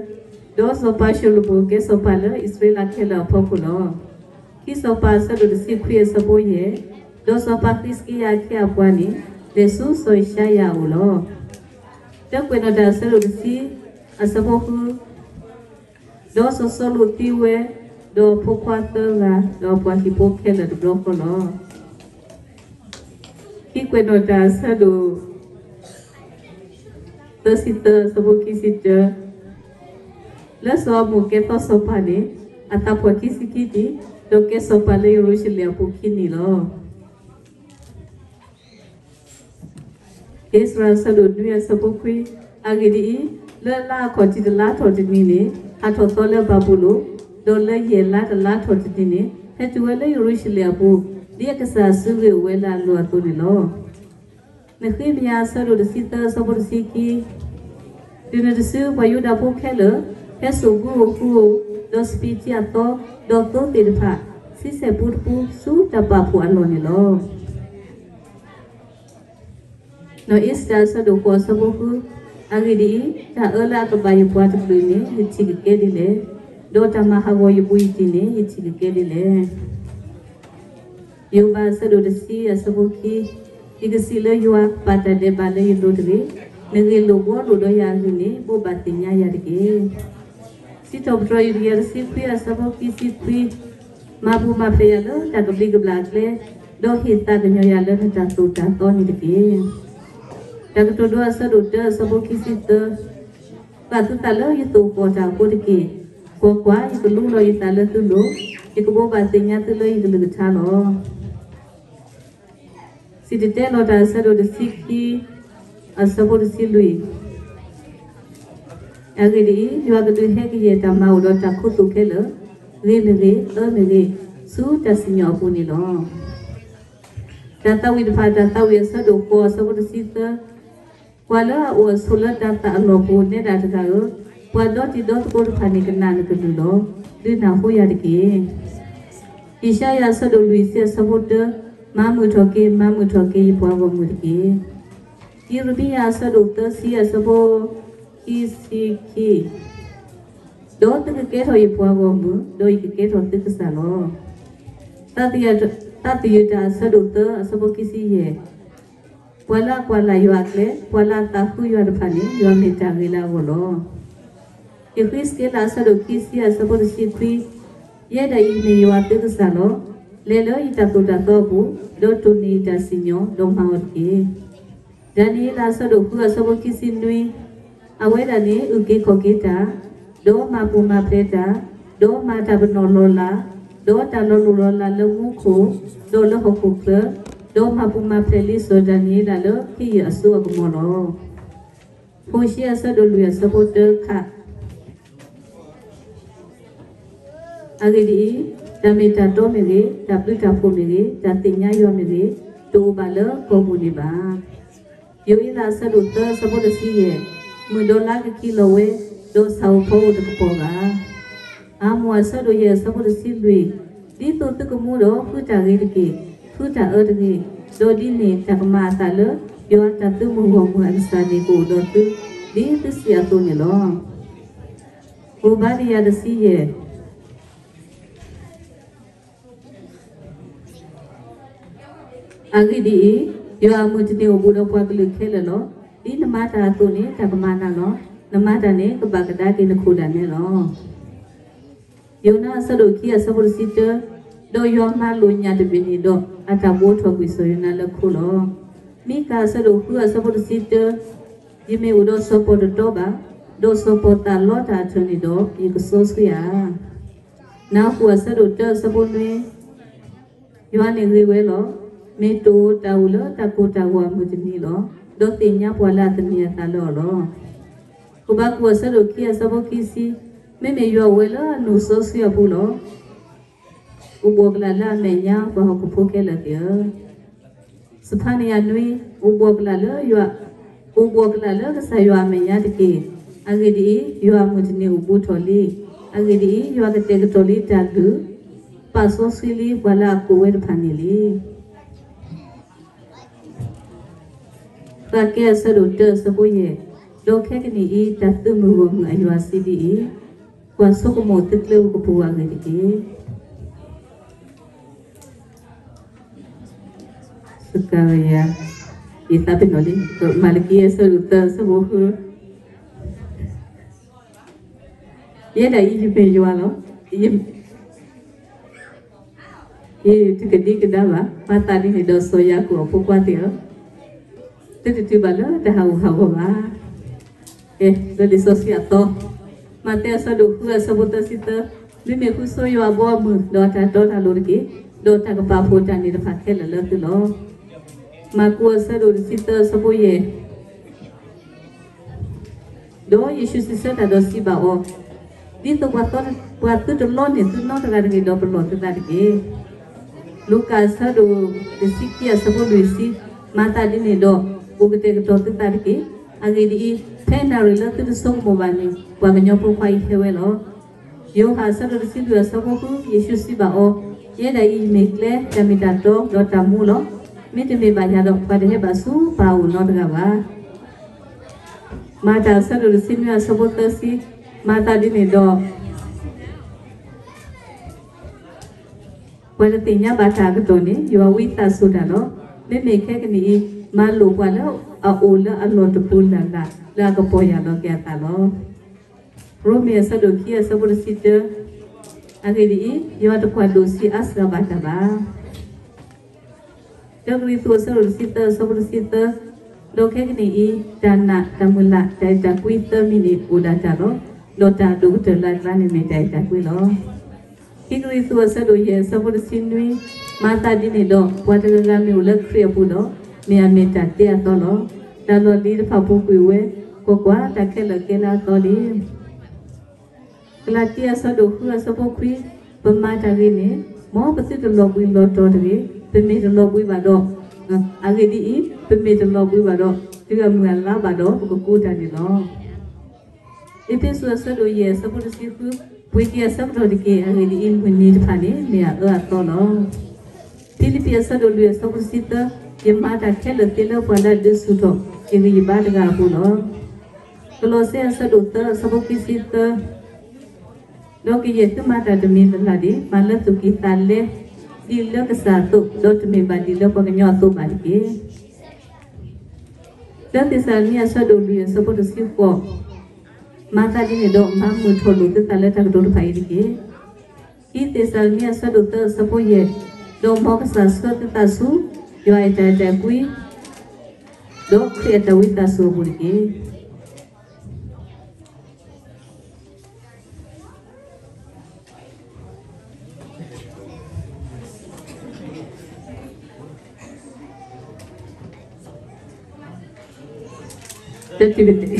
ဒီးစီၤပၤၡလိၤမိၣ်ကဲစီၤပၤလၢအံၣ်စရ့လးခဲလၢာ်အဖီခိၣ်လီၤ. ခံစီၤပၤအဆၢဒိၣ်တဆံခွံအဆၢဖိယဲၢ်, ဒီးစီၤပၤဃံးစကံယၤအခ့အပှၤန့ၣ် လဲၤဆူစီၤယၡါယၤအအိၣ်လီၤ. တၢကွဲးနီၣ်တၢ်အဆၢဒိၣ်တဆံအဆၢဖိဃု, ဒီးစီၤစီလူးသံဝဲ, ဒီးဖိခွါသၢဂၤ, ဒီးပှၤဟံၣ်ဖိခဲလၢာ်တဘျီဃီလီၤ. ခံကွဲးနီၣ်တၢ်အဆၢဒိၣ် သၢဆံသၢအဆၢဖိခံဆံတၢ, လၢစီၤအၤမိၣ်ကဲသီစီၤပၤန့ၣ် အသးဖှီၣ်ခံဆံခံနံၣ်, ဒီးကဲစီၤပၤလၢယရူၤၡလ့ၣ်အပူၤခံနံၣ်လီၤ. ဧ့စြၤအဆၢဒိၣ်နွံအဆၢဖိခွံ, အဂ့ၢ်ဒ်အံၤ, လၢလါအခီၣ်ထံးတလါထီၣ်တနံၤန့ၣ် ဟးထီၣ်သီလၢဘၤဘူလိၣ်, ဒီးလၢယဲၢ်လါတလါထီၣ်တနံၤန့ၣ် ဟဲတုၤဝဲလၢယရူၤၡလ့ၣ်အပူၤ, ဒ်အကစၢ်အစုဂ့ၤအိၣ်ဝဲလၢအလိၤအသိးန့ၣ်လီၤ. နဃ့မယၤအဆၢဒိၣ်တဆံသၢအဆၢဖိတဆံခံ, တုၤနုၤတစုပှၤယူဒၤဖိခဲလၢာ် ဟဲစိာ်ဘုဧိၤဟုဧိၤ, ဒီးစပံးထံအသီ, ဒီးသိသ့ၣ်တဖၣ်, ဆံဆဲၣ်ပူတပူဆူတၢ်ပာ်ဖှိၣ်အလီၢ်န့ၣ်လီၤ. နီၢ်အ့စတၢၤအဆၢဒိၣ်ဃိးအဆၢဖိဃု, အဂ့ၢ်ဒ်အံၤ, တၢ်အၢလၢအကဘၣ်ယပှၤတကလုာ်န့ၣ် ယထံၣ်ကကဲဒ်လဲၣ်, ဒီးတၢ်မၤဟးဂီၤယဘူးယတံၢ်န့ၣ် ယထံၣ်ကကဲဒ်လဲၣ်. ယိၤဘးအဆၢဒိၣ်တဆံအဆၢဖိခံ, ယကစံးလၢယွၤ, ပာ်တၢ်ဒဲးဘးလၢယလိၤတဂ့ၤ, နဂ့ၢ်လိာ်ဘှီလိာ်ဒီးယၤအဂ့ၢ်န့ၣ် ဘိးဘၣ်သ့ၣ်ညါယၤတက့ၢ်. စံးထီၣ်ပတြၢၤယွၤတကယၤတဆံခွံအဆၢဖိခံဆံခွံ, မၤပူၤမၤဖျဲးယၤလၢတၢ်ကဘျံးကဘျၣ်အကျဲ, ဒီးဟ့ၣ်သးကညီၤယၤလၢနတၢ်သိၣ်တၢ်သီန့ၣ်တက့ၢ်. တၢ်ကတိၤဒိအဆၢဒိၣ်တၢအဆၢဖိခံဆံသၢ, ပာ်သုသးလၢယသိၣ်ဃီၣ်တၢ်အဃိတက့ၢ်. ကွၢ်ကွၢ်, ယကလူလီၤယသးလၢသုလိၤ, ယကဘိးဘၣ်သ့ၣ်ညါသုလၢယကလုၢ်ကထါလီၤ. စံၣ်တဲၤတဲလီၤတၢ်အဆၢဒိၣ်တဆံခံ, အဆၢဖိတဆံလွံၢ်, အဂ့ၢ်ဒ်အံၤ, ယွၤကဒုးဟဲကယဲၢ်တၢ်မၤအိၣ်ဒီးတၢ်ခူသူၣ်ခဲလၢာ်, ဂ့ၤမ့ၢ်ဂ့ၤ, အၢမ့ၢ်ဂ့ၤ, ဆူတၢ်စံၣ်ညီၣ်အပူၤန့ၣ်လီၤ. တၢ်သးဝံၣ်တဖၣ်, တၢ်သးဝံၣ်အဆၢဒိၣ်ဃိးအဆၢဖိတဆံသၢ, ပှၤလၢအအိၣ်အဆိးလၢတၤသၣ်အလီၢ်ပူၤနဲဒၣ်တဂၤဧၢ, ပှၤဒီတံၤဒီသကိးတဖၣ်န့ၣ် ကနၣ်နကလုၢ်လီၤ. ဒုးနၢ်ဟူယၤတက့ၢ်. ယၡါယၤအဆၢဒိၣ်လွံၢ်ဆံအဆၢဖိတၢ, မၤမုာ်ထီၣ်က့ၤ, မၤမုာ်ထီၣ်က့ၤယပှၤဂီၢ်မုၢ်တက့ၢ်. ယံးရမံယၤအဆၢဒိၣ်သၢဆံအဆၢဖိခံဆံခံ, ဒီးသုကကဲထီၣ်ယပှၤဂီၢ်မုၢ်, ဒီးယကကဲထီၣ်သုကစၢ်လီၤ. သးသယုၢ်တၢ်အဆၢဒိၣ်သၢအဆၢဖိခံဆံယဲၢ်, ပှၤလၢအကွၢ်လၢ်ယွၤအကျဲ, ပှၤလၢအသးဃုယွၤတဖၣ်န့ၣ် ယွၤမ့ၢ်တၢ်ဂ့ၤလၢအဂီၢ်လီၤ. ယဃံးစက့လးအဆၢဒိၣ်ခံဆံအဆၢဖိတဆံခွံ, ယဲဒၣ်အံၤမ့ၢ်ယွၤသုကစၢ်လီၤ. လဲၤလၢယတၢ်သိၣ်တၢ်သီအပူၤ, ဒီးတိၢ်န့ၢ်ယတၢ်စံၣ်ညီၣ်, ဒီးမၤအီၤတက့ၢ်. ဒၤနံးယ့လးအဆၢဒိၣ်ဃုအဆၢဖိခံဆံနွံ, အဝဲဒၣ်န့ၣ်အုၣ်က့ၤခီၣ်က့ၤတၢ်, ဒီးမၤပူၤမၤဖျဲးတၢ်, ဒီးမၤတၢ်ပနီၣ်လီၤလး, ဒီးတၢ်လီၤလိၢ်လီၤလးလၢမူခိၣ်, ဒီးလၢဟီၣ်ခိၣ်ချၢ, ဒီးမၤပူၤမၤဖျဲးလံစီၤဒၤနံးယ့လးလၢခ့ယုၢ်အစိအကမီၤလီၤ. ဖိၡ့အဆၢဒိၣ်လွံၢ်အဆၢဖိတၢခါ အဂ့ၢ်ဒ်အံၤ, တၢ်မ့ၢ်တၢ်တီမ့ၢ်ဂ့ၤ, တၢ်ဘျုးတၢ်ဖှိၣ်မ့ၢ်ဂ့ၤ, တၢ်သ့ၣ်ညါယွၤမ့ၢ်ဂ့ၤ, တအိၣ်ဘၣ်လၢကီၢ်ပူၤန့ၣ်ဘၣ်. ယိၤအ့လးအဆၢဒိၣ်သၢအဆၢဖိတဆံယဲၢ်, မုၢ်ဒီးလါကက့ၤလီၤဝဲ, ဒီးဆၣ်ဧိၤဖီဧိၤတကပီၤဘၣ်. အၤမိၣ်အဆၢဒိၣ်ယဲၢ်အဆၢဖိတဆံလွံၢ်, ဒ်သိးသုကမူဒီးဃုတၢ်ဂ့ၤတက့ၢ်, ဃုတၢ်အၢတဂ့ၤ, ဒီးဒ်န့ၣ်တၢ်ကမၤအသးလၢ ယွၤအတၢ်သုးမုၢ်ဂီၢ်မုၢ်အကစၢ်န့ၣ် ကအိၣ်ဒီးသု ဒ်သုစံးအသိးန့ၣ်လီၤ. အိၣ်ဘါဒယၤတဆံယဲၢ် အဂ့ၢ်ဒ်အံၤ, ယွၤအမုၢ်တနံၤအိၣ်ဘူးဒီးပှၤကလုာ်ခဲလၢာ်လီၤ. ဒ်နမၤတၢ်အသိးန့ၣ် တၢ်ကမၤနၤလီၤ. နမၤတၢ်န့ၣ် ကဘၣ်ကဒါက့ၤနခိၣ်ဒၣ်နဲလီၤ. ယိၤနါအဆၢဒိၣ်ခံအဆၢဖိတဆံတၢ, ဒီးယွၤမၤလိာ်ညၣ်တဘ့ၣ်န့ၣ်ဒီး အတၢ်ဘှီထီၣ်ကွံာ်စီၤယိၤနါလၢခိလီၤ. မံကၤအဆၢဒိၣ်ဃုအဆၢဖိတဆံတၢ, ယမ့ၢ်အိၣ်ဒီးစီၤပီၤတတီဘၣ်, ဒီးစီၤပီၤသးလီတၢ်အထၢၣ်န့ၣ်ဒီး ယကစီဆှံဧါ. နၢဟူအဆၢဒိၣ်တၢအဆၢဖိနွံ, ယွၤန့ၣ်ဂ့ၤဝဲလီၤ. မ့ၢ်တအိၣ်တၢ်အိၣ်လၢတၢ်ကိၢ်တၢ်ဂီၤအမုၢ်တနံၤလီၤ. ဒီးသ့ၣ်ညါပှၤလၢအသန့ၤအသးလၢအီၤလီၤ. ကိၣ်ဘါကူအဆၢဒိၣ်ခံအဆၢဖိခံဆံ, မ့မ့ၢ်ယွၤအိၣ်ဝဲလၢအနီၢ်စီဆှံအပူၤလီၤ. အိၣ်ဘှီၣ်ကလာ်လၢအမဲာ်ညါ ပှၤဟီၣ်ခိၣ်ဖိခဲလၢာ်သ့ၣ်ဧၢ. စဖါနယၤနွံ, အိၣ်ဘှီၣ်ကလာ်လၢယွၤ, အိၣ်ဘှီၣ်ကလာ်လၢကစၢ်ယွၤအမဲာ်ညါတက့ၢ်. အဂ့ၢ်ဒ်အံၤ, ယွၤအမုၢ်တနံၤအိၣ်ဘူးထီၣ်လံ. အဂ့ၢ်ဒ်အံၤ, ယွၤကတဲာ်ကတီၤလံတၢ်လုၢ်, ပာ်စီဆှံလံပှၤလၢအကိးဝဲတဖၣ်န့ၣ်လံ. သးကဲအဆၢဒိၣ်တၢအဆၢဖိယဲၢ်, ဒီးခဲကနံၣ်အံၤ တၢ်သုးမုၢ်ဂီၢ်မုၢ်အယွၤစံးဒ်အံၤ, ကွၢ်ဆိကမိၣ်သုကျဲဧိၤကပူၤအဂ့ၢ်တက့ၢ်. စကၤရယၤ, ယသးပ့ၤနီၣ်လံ, မၤလကံအဆၢဒိၣ်သၢအဆၢဖိဃု, ယဲဒၣ်အံၤယမ့ၢ်ယွၤလီၤ. ယ ယတကဒံကဒါဘၣ်. မၤသးဒ်န့ၣ်ဒီးစီၤယၤကိာ်အဖိခွါသ့ၣ်ဧၢ, သုတတုၤဘၣ်လၢတၢ်ဟးဂူာ်ဟးဂီၤဘၣ်. ကဲ, လၢလံာ်စီဆှံအသီ, မးသဲအဆၢဒိၣ်ဃုအဆၢဖိသၢဆံသၢ, မ့မ့ၢ်ဃုဆိယွၤအဘီအမုၢ်, ဒီးတၢ်တီတၢ်လိၤတက့ၢ်, ဒီးတၢ်ကပာ်ဖှိၣ်တၢ်န့ၣ်တဖၣ်ခဲလၢာ်လၢသုလီၤ. မၢ်ကူးအဆၢဒိၣ်တဆံသၢအဆၢဖိယဲၢ် ဒီးယ့ၣ်ၡူးစံးဆၢတၢ်ဒီးစံးဘၣ်အီၤ, ဒ်သိးပှၤသုတလီန့ၢ်သုနီတဂၤတဂ့ၤဒီးပလီၢ်သုသးတက့ၢ်. လူၤကၣ်အဆၢဒိၣ်တဆံခံအဆၢဖိလွံၢ်ဆံ, မၤသးဒ်န့ၣ်ဒီး, အိၣ်ကတဲာ်ကတီၤသုသးတက့ၢ်. အဂ့ၢ်ဒ်အံၤ, ဖဲနၣ်ရံၣ်လၢသုတဆိကမိၣ်ဘၣ်န့ၣ်, ပှၤကညီဖိခွါအံၤဟဲဝဲလီၤ. ယိၤဟၣ်အဆၢဒိၣ်တဆံလွံၢ်အဆၢဖိဃု, ယ့ၣ်ၡူးစံးဘၣ်အီၤ, ယဲဒၣ်အံၤယမ့ၢ်ကျဲ, တၢ်မ့ၢ်တၢ်တီ, ဒီးတၢ်မူလီၤ. မ့တမ့ၢ်ဘၣ်ယၤဒီး ပှၤတဟဲဘၣ်ဆူပၢ်အအိၣ်နီတဂၤဘၣ်. မၤတၢ်အဆၢဒိၣ်တဆံနွံအဆၢဖိသၢဆံ, မၤသးဒ်န့ၣ်ဒီး, ပှၤတသ့ၣ်ညါဘၣ်တၢ်အကတီၢ်န့ၣ် ယွၤဝံသးစူၤတၢ်လီၤ. မ့မ့ၢ်ခဲကနံၣ်အံၤ, မၤလိာ်ပှၤလၢအအိၣ်လၢအလီၢ်တပူၤလၢ်လၢ် လၢအကပီၢ်ယၢ်လီၤက့ၤအသးလီၤ. ရိမ့ၤအဆၢဒိၣ်ခံအဆၢဖိတဆံတၢ, အဂ့ၢ်ဒ်အံၤ, ယွၤတကွၢ်ဒိၣ်ဆံးအါစှၤဘၣ်တၢ်ဘၣ်. တၢကရံၣ်သူးအဆၢဒိၣ်တဆံသၢအဆၢဖိတဆံသၢ, ဒီးခဲကနံၣ်အံၤ, တၢ်နာ်, တၢ်မုၢ်လၢ်, တၢ်အဲၣ်တၢ်ကွံသၢမံၤန့ၣ်အိၣ်ဒၣ်တၢ်လီၤ. ဒီးတၢ်အဒိၣ်ကတၢၢ်လၢအကျါန့ၣ်မ့ၢ်တၢ်အဲၣ်တၢ်ကွံလီၤ. ခံကရံၣ်သူးအဆၢဒိၣ်ယဲၢ်အဆၢဖိတဆံနွံ, မၤသးဒ်န့ၣ်ဒီး ပှၤတဂၤဂၤမ့ၢ်အိၣ်လၢခရံာ်အပူၤဒီး, မ့ၢ်အမ့ၢ်တၢ်ဒဲအသီလီၤ. တၢ်လီၢ်လံၤတဖၣ်ပူၤကွံာ်ဝဲ, ကွၢ်ကွၢ်, တၢ်ခဲလၢာ်ကဲလၢအသီလံ. ကလၤတံအဆၢဒိၣ်ဃုအဆၢဖိခွံ, ပမၤတၢ်ဂ့ၤန့ၣ်, မ်ပသုတလီၤဘှံးလီၤတီၤတဂ့ၤ. ပမ့ၢ်တလီၤဘှံးဘၣ်ဒီး, အဂ့ၢ်ဒ်အံၤ, ပမ့ၢ်တလီၤဘှံးဘၣ်ဒီး, တုၤအမုၢ်အလါဘၣ်ဒီး ပကကူးတၢ်န့ၣ်လီၤ. အ့းဖ့းစူးအဆၢဒိၣ်ယဲၢ်အဆၢဖိတဆံဃု, ပှ့ၤက့ၤအဆၢကတီၢ်တက့ၢ်. အဂ့ၢ်ဒ်အံၤ, မုၢ်နံၤတဖၣ်န့ၣ် မ့ၢ်အအၢအသီလီၤ. ဖံလံးပံးအဆၢဒိၣ်လွံၢ်အဆၢဖိတဆံသၢ, ယမၤတၢ်ခဲလၢာ်သ့လၢပှၤလၢအဒုးဆူၣ်ထီၣ်ယဂံၢ်ယဘါတဂၤအပူၤလီၤ. ကလီးစဲအဆၢဒိၣ်သၢအဆၢဖိခံဆံသၢ, ဒီးကယဲၢ်သုမၤတၢ်တမံၤလၢ်လၢ်ဒံး, မၤလၢသူၣ်ကံၢ်သးလဲ, ဒ်လၢကစၢ်အသိး, ဒီးတမ့ၢ်ဘၣ်ဒ်လၢပှၤကညီအသိးဘၣ်တက့ၢ်. တၢသ့းစၤလနံအဆၢဒိၣ်လွံၢ်အဆၢဖိတဆံဃိး, မၤသးဒ်န့ၣ်ဒီး မၤမုာ်ထီၣ်လိာ်သုသးလၢတၢ်ကတိၤတဖၣ်အံၤတက့ၢ်. ခံသ့းစၤလနံအဆၢဒိၣ်သၢအဆၢဖိယဲၢ်, ဒီးမ်ကစၢ်ဆှၢသုသးဆူ ယွၤအတၢ်အဲၣ်တၢ်ကွံ, ဒီးခရံာ်အတၢ်ဝံသးစူၤအပူၤတက့ၢ်. တၢ်တ လီ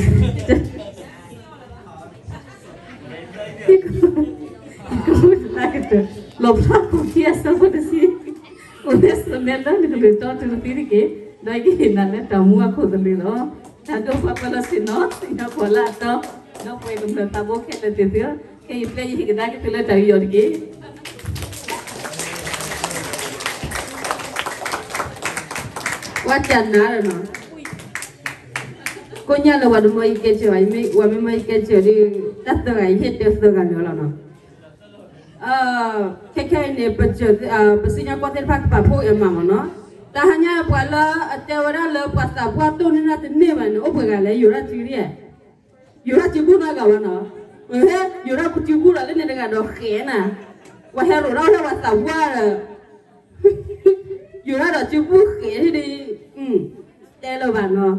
ၣ်ဖျါခိၣ်ခံအဆၢဖိတဆံ, အိၣ်လၢစမဲလၢနကလုၢ်တီတုၤတသံတက့ၢ်, ဒီးယကဟ့ၣ်နၤလၢတၢ်မူအခိၣ်သလုးလီၤ. တၢ်ဒိၣ်ပှၤပၢၤလီၢ်ဆ့ၣ်နီၤ, သ့ၣ်ညါပှၤလၢအတီ, ဒီးပှၤကမျၢၢ်သးဘိခဲလၢာ်သ့ၣ်သုဧၢ, ခဲအံၤပျဲယဟ့ၣ်ကဒါက့ၤသုလၢတၢ်ယူးယီၣ်တက့ၢ်. ပှၤတၢ်နါလီၤနီၤ, ကိးညါလၢပှၤတမၢယကဲစၢၤဘၣ်, ပှၤမ့ၢ်မၢယကဲစၢၤဒီး တၢ်သၢဂၤ ယဟ့ၣ်တဲသၢဂၤန့ၣ်လီၤနီၤ. ခဲခဲအံၤန့ၣ် ပစၢၤ, ပစံၣ်ညီၣ်ကွီၢ်သ့ၣ်တဖၣ်ကပာ်ဖှိၣ်အမးမးနီၤ. တၢ်ဟါညါပှၤလၢအတဲဝဲဒၣ်လၢပှၤသးပှၢ်တိၢ်န့ၢ်တၢ်တန့ၢ်ဘၣ်န့ၣ် အိၣ်ပှဲၤဂၤလဲၣ်, ယိၤဒၣ်စုလံ, ယိၤဒၣ်စုဘူၣ်နီတဂၤဘၣ်နီၤ. ပဟဲယိၤဒၣ်ပစုဘူၣ်ဒီးလၢန့ၣ်တဂၤဒီးဃဲၤနၤ, ပှၤဟဲရိၤဒၣ်လၢပှၤသးပှၢ်ဒီး ယိၤဒၣ်ဒီးစုဘူၣ်ဃဲၤဒ်, တဲလၢၤဘၣ်နီၤ,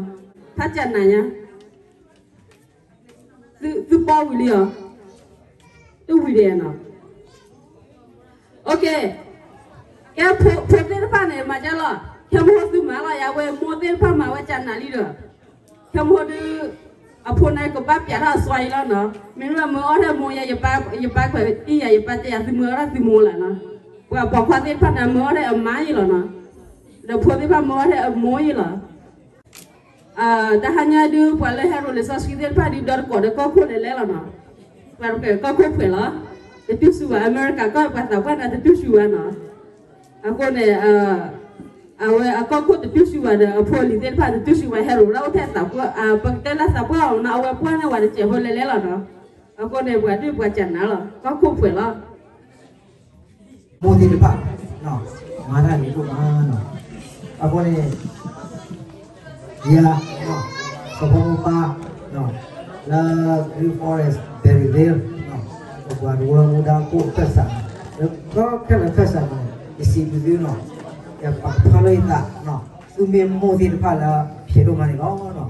ဖးကနၤညါ သုပီဝံၤလံဧါ, တဝံၤဒံးနီၤ. ကဲဖိသ့ၣ်တဖၣ်န့ၣ် မၤဒ်လီၤ, ခဲမုၢ်ဟိသုမၤလီၤယၤဝဲ, မိၢ်သ့ၣ်တဖၣ်မၤဝဲကနၤလံဒီး, ခဲမုၢ်ဟိဒုး အဖိန့ၣ်ကဘၣ်ပျးထီၣ်အစွါအံၤလီၤနီၤ. မ့ၢ်မၢအီၣ်ထဲမိၢ်ယၤ, ယပၢ်ခွဲးတံၢ်ယၤ, ယပၢ်တဲယၤ သုမၢအီၣ်ထဲသုမိၢ်လီၤနီၤ. ပှၤပိာ်ခွါသ့ၣ်တဖၣ်န့ၣ် မၢအီၣ်ထဲအမါအံၤလီၤနီၤ, ဒီးဖိသ့ၣ်တဖၣ်မၢအီၣ်ထဲအမိၢ်အံၤလီၤ. တၢ်ဟါညါဒုး ပှၤလၢဟဲရိၤလံာ်စီဆှံသ့ၣ်တဖၣ်ဒုး ဒီတကိးဒီးကီၢ်ခိၣ်လဲၤလဲၤလီၤနီၤ. ပှၤတကိးကီၢ်ခိၣ်ပှဲၤလီၤ, တတူၢ်ဆူၣ်ဘၣ်, အမဲရကၤကီၢ်ပှၤသးပှၢ်န့ၣ် တတူၢ်ဆူၣ်ဘၣ်နီၤ. အဃိန့ၣ် အဝဲအကီၢ်ခိၣ်တတူၢ်ဆူၣ်ဘၣ်ဒီး အဖိအလံၤသ့ၣ်တဖၣ်တတူၢ်ဆူၣ်ဘၣ်, ဟဲရိၤလၢအိၣ်ထဲသးပှၢ်, ပကတဲလၢသးပှၢ်အီၤနီၤ, အဝဲပှၢ်န့ၢ်ဝဲတစဲးဖိလဲၤလဲၤလီၤနီၤ. အဃိန့ၣ် ပှၤဒုးပှၤကနၤလီၤ, ကီၢ်ခိၣ်ပှဲၤလီၤ. မိၢ်သ့ၣ်တဖၣ် မၤတၢ်ဂ့ၤဒိၣ်မးနီၤ. အဃိန့ၣ် ယၤ စီၤဖိမိၢ်ပၢ် လၢ Green Forest Berryville ပပှၤတဝၢမူဒါခိၣ်အခၢၣ်စး, လၢကီၢ်ခဲလၢာ်အခၢၣ်စးန့ၣ် ယစံးဘျုးသုနီၤ, ယပာ်ဖျါလၢယသး, သုမ့ၢ်မိၢ်သ့ၣ်တဖၣ်လၢ ဖျဲးဒိၣ်မးန့ၣ်လီၤ.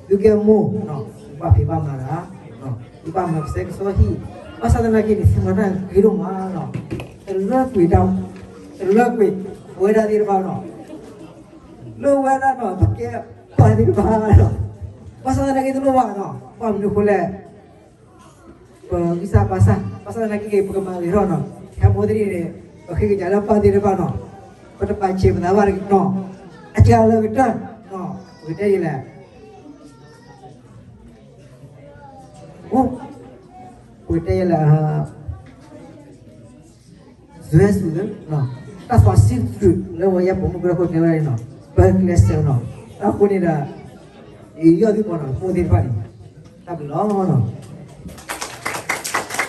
သုကဲမိၢ် သုဘၣ်ဖံးဘၣ်မၤတၢ်, သုဘၣ်မၤကဆှဲကဆှီဟံၣ်, ဘၣ်ဆၣ်သနာ်က့န့ၣ် သုမၤတၢ်ဂ့ၤဒိၣ်မးနီၤ, တလၢကွံာ်တၢ်, တလၢကွံာ် ပဝဲဒၣ်သ့ၣ်တဖၣ်နီၤ, လၢဝဲဒၣ်နီၤ ပကဲပၢ်သ့ၣ်တဖၣ်နီၤ, ဘၣ်ဆၣ်သနာ်က့တလိၣ်ဘၣ်နီၤ, ဘၣ်မနုၤအဃိလဲၣ် ပဂံၢ်စၢ်ဘါစၢ်, ဘၣ်ဆၣ်သနာ်က့ ပကမၤဂ့ၤထီၣ်နီၤ, ခဲမိၢ်သ့ၣ်န့ၣ် ပဃ့ကညးလၢပၢ်သ့ၣ်တဖၣ်နီၤ, ပတပာ်ဆံးပသးဘၣ်နီၤ, အကလၢကတၢၢ်, ပကတဲဒ်လဲၣ်, ပကတဲဒ်လဲၣ် ယွၤစူၤလၢ တၢ်စီဆှံသရူးလၢဝဲယဲပိာ်မုၣ်ကရၢခိၣ်ကျဲဝဲဒၣ်နီၤ, ပကျဲးစၢးနီၤ, အဃိန့ၣ်ဒီး ယယီၢ်သုပီနီၤ မိၢ်သ့ၣ်တဖၣ်န့ၣ်, တၢ်ဘျုး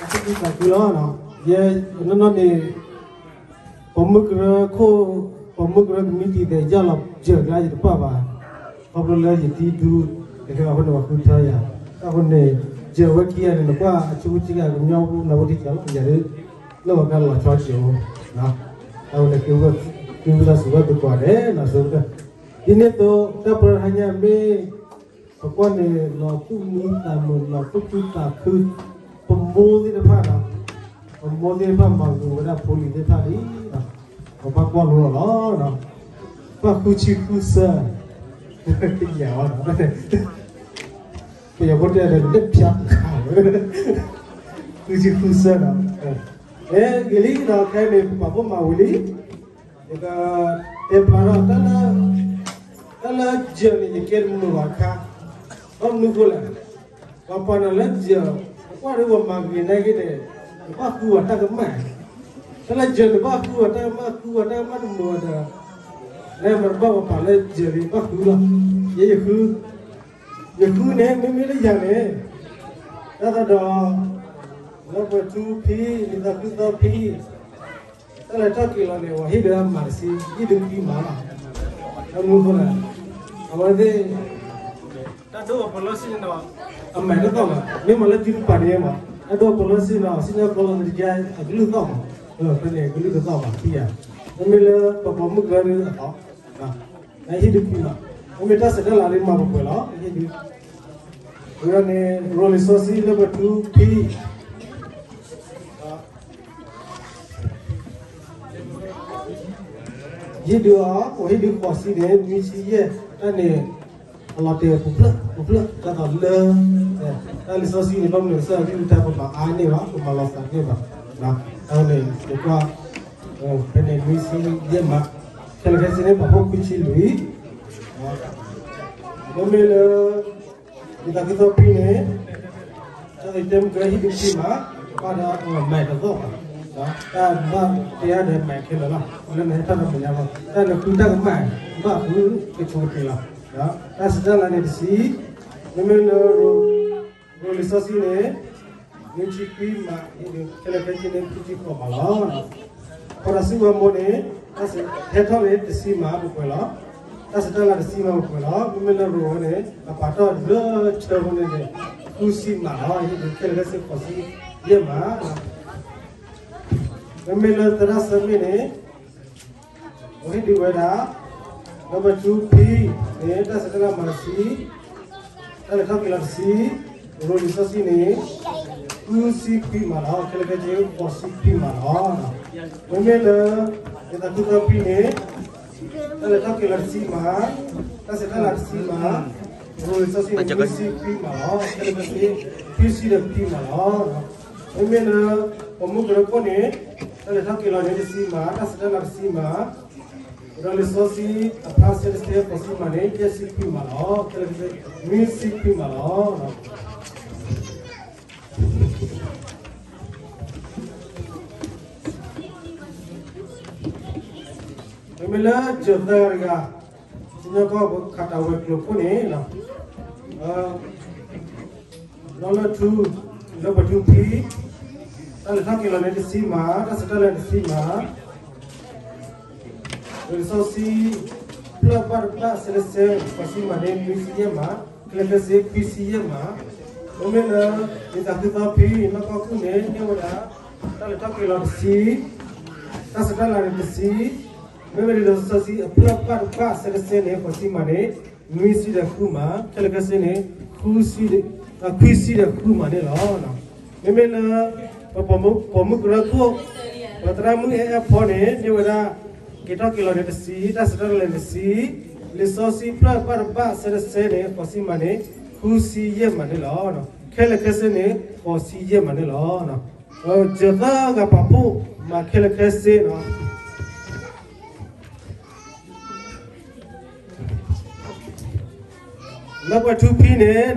လီၤနီၤ, တၢ်ဘျုးလီၤ, ယဲနီၢ်နီၢ်န့ၣ် ပိာ်မုၣ်ကရၢခိၣ်, ပိာ်မုၣ်ကရၢကမံးတံာ်သဲးယၢ်လီၤယၢၤကျါယတပာ်ဘၣ်, ခီဖျိလၢယတံၤဒူ, တကဲအဃိန့ၣ် ပှၤဃုထၢယၤ, အဃိန့ၣ် ယၢၤဝဲခံဂၤန့ၣ် နကွၢ်အဆိကတၢၢ်ကညီပူၤ နဝဲတံၢ်ကလီၤယၤဒ်, လၢပှၤကလီၤဆီက့ၤအိၣ်, အဃိန့ၣ် က့ၤဝဲဒၣ်စူၤဝဲသကိးန့ၣ် နီၤဆိကတၢၢ်, ဒ်န့ၣ်အသိး တၢ်ပၢဟါညါမ့ၢ် ပကွၢ်န့ၣ် လီၤသူၣ်မံသးမုာ် လီၤသူၣ်ခုသးခု, ပမိၢ်သ့ၣ်တဖၣ်နီၤ, ပမိၢ်သ့ၣ်တဖၣ်မၤဂ့ၤဝဲဒၣ်ဖိလံၤသ့ၣ်တဖၣ်လံ, ပဘၣ်ကွၢ်လိအီၤလီၤ, ဘၣ်ဃုဆံဃုဆၢ, ကယၤအီၤနီၤ, ပယီၤဖိတဲဒီး လက်ဖျားခါ, ဃုဆံဃုဆၢနီၤ, အဲ ဂ့ၤလံနီၤ, ခဲအံၤန့ၣ် ပပာ်ဖှိၣ်မၤဝံၤလံ, ယကတဲဖျါထီၣ် တၢ်လၢ ယဲၢ်န့ၣ် ယကဲတမုာ်ဘၣ်အခါ, ဘၣ်မနုၤဃိလဲၣ်, ပှၤပာ်နၤလၢယဲၢ်, ပကွၢ်ဒီးပှၤမၤဂ့ၤနာ်က့န့ၣ်, နဘၣ်ဃုပှၤတၢ်ကမၣ်, တၢ်လၢယဲၢ်န့ၣ်ဘၣ်ဃုပှၤတၢ်ကမၣ်, ဃုပှၤတၢ်ကမၣ်တမုာ်ဘၣ်ဒီး, နမ့ၢ်တဘၣ်ပှၤပာ်လၢယဲၢ်န့ၣ်ဘၣ်ဃုလီၤ, ယဲယဃု, ယဃုန့ၣ် မ့မ့ၢ်လၢယၤန့ၣ်, တၢ်သးဒီး, လၢပှဲၤထူဖံ, လံာ်သးခုသီဖံ တၢ်လဲၤထီၣ်က့ၤလီၤန့ၣ် အဝဲဟ့ၣ်ဒုးမၤတဆံ, ဟ့ၣ်ဒုးခွံမးလီၤ. ဘၣ်မနုၤဃိလဲၣ်, အဝဲသ့ၣ်, တၢ်ဒိၣ်အပလီၢ်စံၣ်န့ၣ်ဒီး, အမဲာ်တသီၣ်မး, မ့ၢ်မၤလၢတံၢ်တပၤန့ၣ်မး, တၢ်ဒိၣ်အပလီၢ်စံၣ်န့ၣ်ဒီး စံၣ်ညီၣ်ကီလီၤတကဲ အကလုၢ်သီၣ်မး, ဖဲန့ၣ်ကလုၢ်တသီၣ်ဘၣ်ထံၣ်ဧါ, မ့မ့ၢ်လၢပပိာ်မုၣ်ကရၢဒုးအသီ, ဟ့ၣ်ဒုးခွံမး, မ့မ့ၢ်တၢ်ဆဲးတၢ်လၤဒုးမၤပှဲၤပှဲၤလီၤ, ဟ့ၣ်ဒုး ဝဲန့ၣ် ရိၤလံာ်စီဆှံလၢပှဲၤထူဖံ ဟ့ၣ်ဒုးအီၤ, ပှၤဟ့ၣ်ဒုးဃိးဆံန့ၣ် နွံဆံယဲၢ်, တၢ်န့ၣ် အလီၤတဲာ်ပူၤဖျၢၣ်ပူၤဖျၢၣ် ဒ်သိးလၢ တၢ်လံာ်စီဆှံန့ၣ် ဘၣ်မနုၤကစၢ်ယွၤကလုၢ်ကထါ ပမၤအါန့ၢ်ဘၣ်, ပမၤလီၤသးန့ၢ်ဘၣ်, အဝဲန့ၣ် ပကွၢ် ဖဲန့ၣ်နွံဆံယဲၢ်မး, ခဲလၢာ်ခဲဆ့န့ၣ် ပာ်ဖှိၣ်ခွံဆံလွံၢ်, မ့မ့ၢ်လၢ လံာ်သးခုသီဖံန့ၣ် တၢ်ဂ့ၢ်တဲမုၢ်ကရၢဟ့ၣ်ဒုးခွံမး, ဘၣ်ဒီးမဲာ်တသီၣ်ဘၣ်, တၢ်ဘၣ်တဲအါဒီးမဲာ်ခဲလၢာ်လီၤ, လၢနဟဲထီၣ်ဒီးမဲာ်ညါဘၣ်, တၢ်န့ၣ်ဃုတၢ်ကမၣ်ဘၣ်ဃုကဆိးကတ့ၤလီၤ, တၢ်ဆဲးတၢ်လၤန့ၣ်တဆံ, မ့မ့ၢ်လၢ ရိၤလံာ်စီဆှံန့ၣ် နွံဆံခွံမး, ခဲလၢာ်ခဲဆ့န့ၣ် ခွံဆံဃိးမးလီၤ. ဖီၣ်တၢ်စုကဝဲၤမိၢ်န့ၣ် တၢ်ဆဲးဟဲထီၣ်န့ၣ် တဆံမးပပှဲၤလီၤ. တၢ်ဆဲးတၢ်လၤတဆံမးပပှဲၤလီၤ. မ့မ့ၢ်လၢရိၤဝဲန့ၣ် အပာ်ထီၣ်လၢဆၢဖိန့ၣ်န့ၣ် ဃုဆံမးလီၤ. ခဲလၢာ်ခဲဆ့ဃိးဆံယဲၢ်မး. မ့မ့ၢ်လၢသရၣ်စၢမ့ၣ်န့ၣ် အဝဲဟ့ၣ်ဒုးဝဲဒၣ် လၢပှဲၤထူဖံန့ၣ် တၢ်ဆဲးတၢ်လၤမးတဆံ, တၢ်လဲၤထီၣ်က့ၤလီၤတဆံ, ရိၤလံာ်စီဆှံန့ၣ် ဃုဆံခွံမးလီၤ. ခဲလၢာ်ခဲဆ့ဃိးဆံခွံမးလီၤ. မ့မ့ၢ်လၢ လံာ်သးခုသီဖံန့ၣ် တၢ်လဲၤထီၣ်က့ၤလီၤတဆံမး, တၢ်ဆဲးတၢ်လၤတဆံမး, ရိၤလံာ်စီဆှံန့ၣ် နွံဆံခွံမးလီၤ. ခဲလၢာ်ခဲဆ့ ခွံဆံဒီးခွံမးလီၤ. မ့မ့ၢ်လၢ ပိာ်မုၣ်ကရၢခိၣ်န့ၣ် တၢ်လဲၤထီၣ်က့ၤလီၤန့ၣ်တဆံမး, တၢ်ဆဲးတၢ်လၤတဆံမး, ဒီးလံာ်စီဆှံအဖျါဆဲးတဆဲးဃိးဆံမးန့ၣ် ယဲၢ်ဆံခွံမးလီၤ. ခဲလၢာ်ခဲဆ့ နွံဆံခွံမးလီၤ. မ့မ့ၢ်လၢယသၢဂၤတဂၤ, ကညီကီၢ်ပခးတၢ်ဝဲၤကျိၤခိၣ်န့ၣ်, လီလၢထူ, လၢပှဲၤထူဖံ, တၢ်လဲၤထီၣ်က့ၤလီၤန့ၣ်တဆံမး, တၢ်ဆဲးတၢ်လၤတဆံမး, လံာ်စီဆှံ ဖျၢၣ်ဘၣ်တဘၣ်ဆဲးတဆဲး ဃိးဆံမးန့ၣ် နွံဆံယဲၢ်မး, ခဲလၢာ်ခဲဆ့ ခွံဆံယဲၢ်မး, မ့မ့ၢ်လၢ လံာ်သးခုသီဖံ နီၢ်ကီၢ်ခိၣ်န့ၣ် န့ၢ်ဝဲဒၣ် တၢ်လဲၤထီၣ်က့ၤလီၤတဆံ, တၢ်ဆဲးတၢ်လၤန့ၣ်တဆံ, မ့မ့ၢ်လံာ်စီဆှံအဖျၢၣ်ဘၣ်တဘၣ်ဆဲးတဆဲးန့ၣ် ဃိးဆံမးန့ၣ် နွံဆံဒီးဃုမး, ခဲလၢာ်ခဲဆ့န့ၣ် ခွံဆံဒီးဃုမးန့ၣ်လီၤ. မ့မ့ၢ်လၢ ပပိာ်မုၣ်ကရၢခိၣ်, ပသရၣ်မုၣ်အဲၣ်အဲၣ်ဖီန့ၣ် န့ၢ်ဝဲဒၣ် က့ၤထီၣ်က့ၤလီၤန့ၣ်တဆံ, တၢ်ဆဲးတၢ်လၤန့ၣ်တဆံ, လံာ်စီဆှံဖျၢၣ်ဘၣ်တဘၣ်ဆဲးတဆဲးန့ၣ် ဃိးဆံမးန့ၣ် ဃုဆံယဲၢ်မးန့ၣ်လီၤ. ခဲလၢာ်ခဲဆ့န့ၣ် ဃိးဆံယဲၢ်မးန့ၣ်လီၤ. ယသၢဂၤပာ်ဖှိၣ်မၤခဲလၢာ်ခဲဆ့န့ၣ် လၢပှဲၤထူဖံန့ၣ်,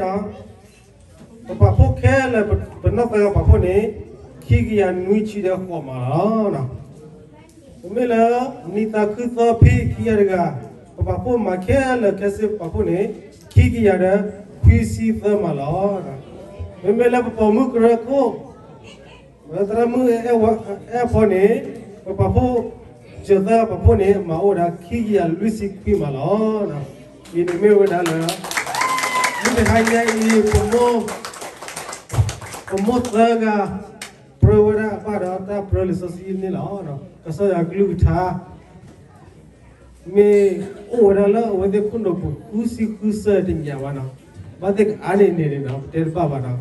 ပပာ်ဖှိၣ်ခဲလၢာ် ပနီၢ်သၢဂၤပာ်ဖှိၣ်န့ၣ် ခံကယၤနွံဆံဒီးဃိးမးလီၤ. မ့မ့ၢ်လၢ နံၣ်သးခုသီဖံခံဂၤတဂၤ, ပပာ်ဖှိၣ်မၤခဲလၢာ်ခဲဆ့ပာ်ဖှိၣ်န့ၣ် ခံကယၤဒီးခွံဆံသၢမးလီၤ. မ့မ့ၢ်လၢပပိာ်မုၣ်ကရၢခိၣ် ပသရၣ်မုၣ်အဲၣ်ဖီန့ၣ် ပပာ်ဖှိၣ် ယသၢဂၤပာ်ဖှိၣ်န့ၣ် မၤအိၣ်ဝဲဒၣ်ခံကယၤလွံၢ်ဆံခွံမးလီၤ. အံၤန့ၣ်မ့ၢ်ဝဲဒၣ်လၢ မုၢ်တဟါညါအံၤ ပမိၢ်သၢဂၤ ပြၢဝဲဒၣ်အဘၣ်ဒီးတၢ်ပြၢလံာ်စီဆှံန့ၣ်လီၤ. ကစၢ်ယွၤကလုၢ်ကထါ မ့ၢ်အိၣ်ဝဲဒၣ်လၢအဝဲသ့ၣ်ခိၣ်နူာ်ပူၤ ဃုဆံဃုစၢၤတညးဘၣ်နီၤ, ဘၣ်သ့ၣ်ကအါန့ၣ်န့ၣ်နီၤ ပတဲတဘၣ်ဘၣ်နီၤ,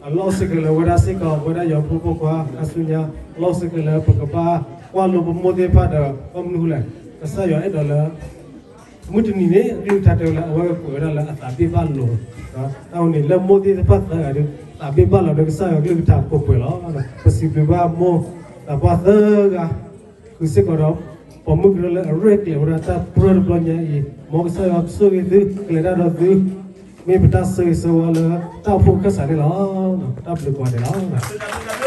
အလီၢ်စ့ၢ်ကီးလၢဝဲဒၣ်စ့ၢ်ကီး ပဝဲဒၣ်ယွၤဖိပိာ်ခွါ ခါဆူညါ လီၢ်စ့ၢ်ကီးလၢပကဘၣ်ကွၢ်လိပမိၢ်သ့ၣ်တဖၣ်ဒီး ဘၣ်မနုၤလဲၣ်, ကစၢ်ယွၤအဲၣ်ဒိးလၢ မုၢ်တနံၤန့ၣ် အကလုၢ်ကထါတဲဝဲလၢ အဝဲကကွဲးဝဲဒၣ်လၢအသးဘ့ၣ်ဘၣ်လိာ်, အဝဲန့ၣ် လၢမိၢ်သ့ၣ်တဖၣ်သၢဂၤဒီး သးဘ့ၣ်ဘၣ်လိာ်ဒီး ကစၢ်ယွၤကလုၢ်ကထါပှဲၤပှဲၤလီၤ. ပစံးဘျုးဘၣ်မိၢ်သးပှၢ်သၢဂၤ ဃုာ်စ့ၢ်ကီးဒီး ပိာ်မုၣ်ကရၢလၢအရဲၣ်ကျဲၤဝဲဒၣ်တၢ်ပြၢတဘျီညါအံၤ, မ်ကစၢ်ယွၤဆိၣ်ဂ့ၤသု, ကလဲၤတၢ်ဒီးသု, မ့ၢ်ပတၢ်ဆိၣ်ဂ့ၤဆိၣ်ဝါလၢတၢ်အိၣ်ဖှိၣ်အခၢၣ်စးန့ၣ်လီၤ. တၢ်ဘျုးကိးဂၤဒဲးလီၤ.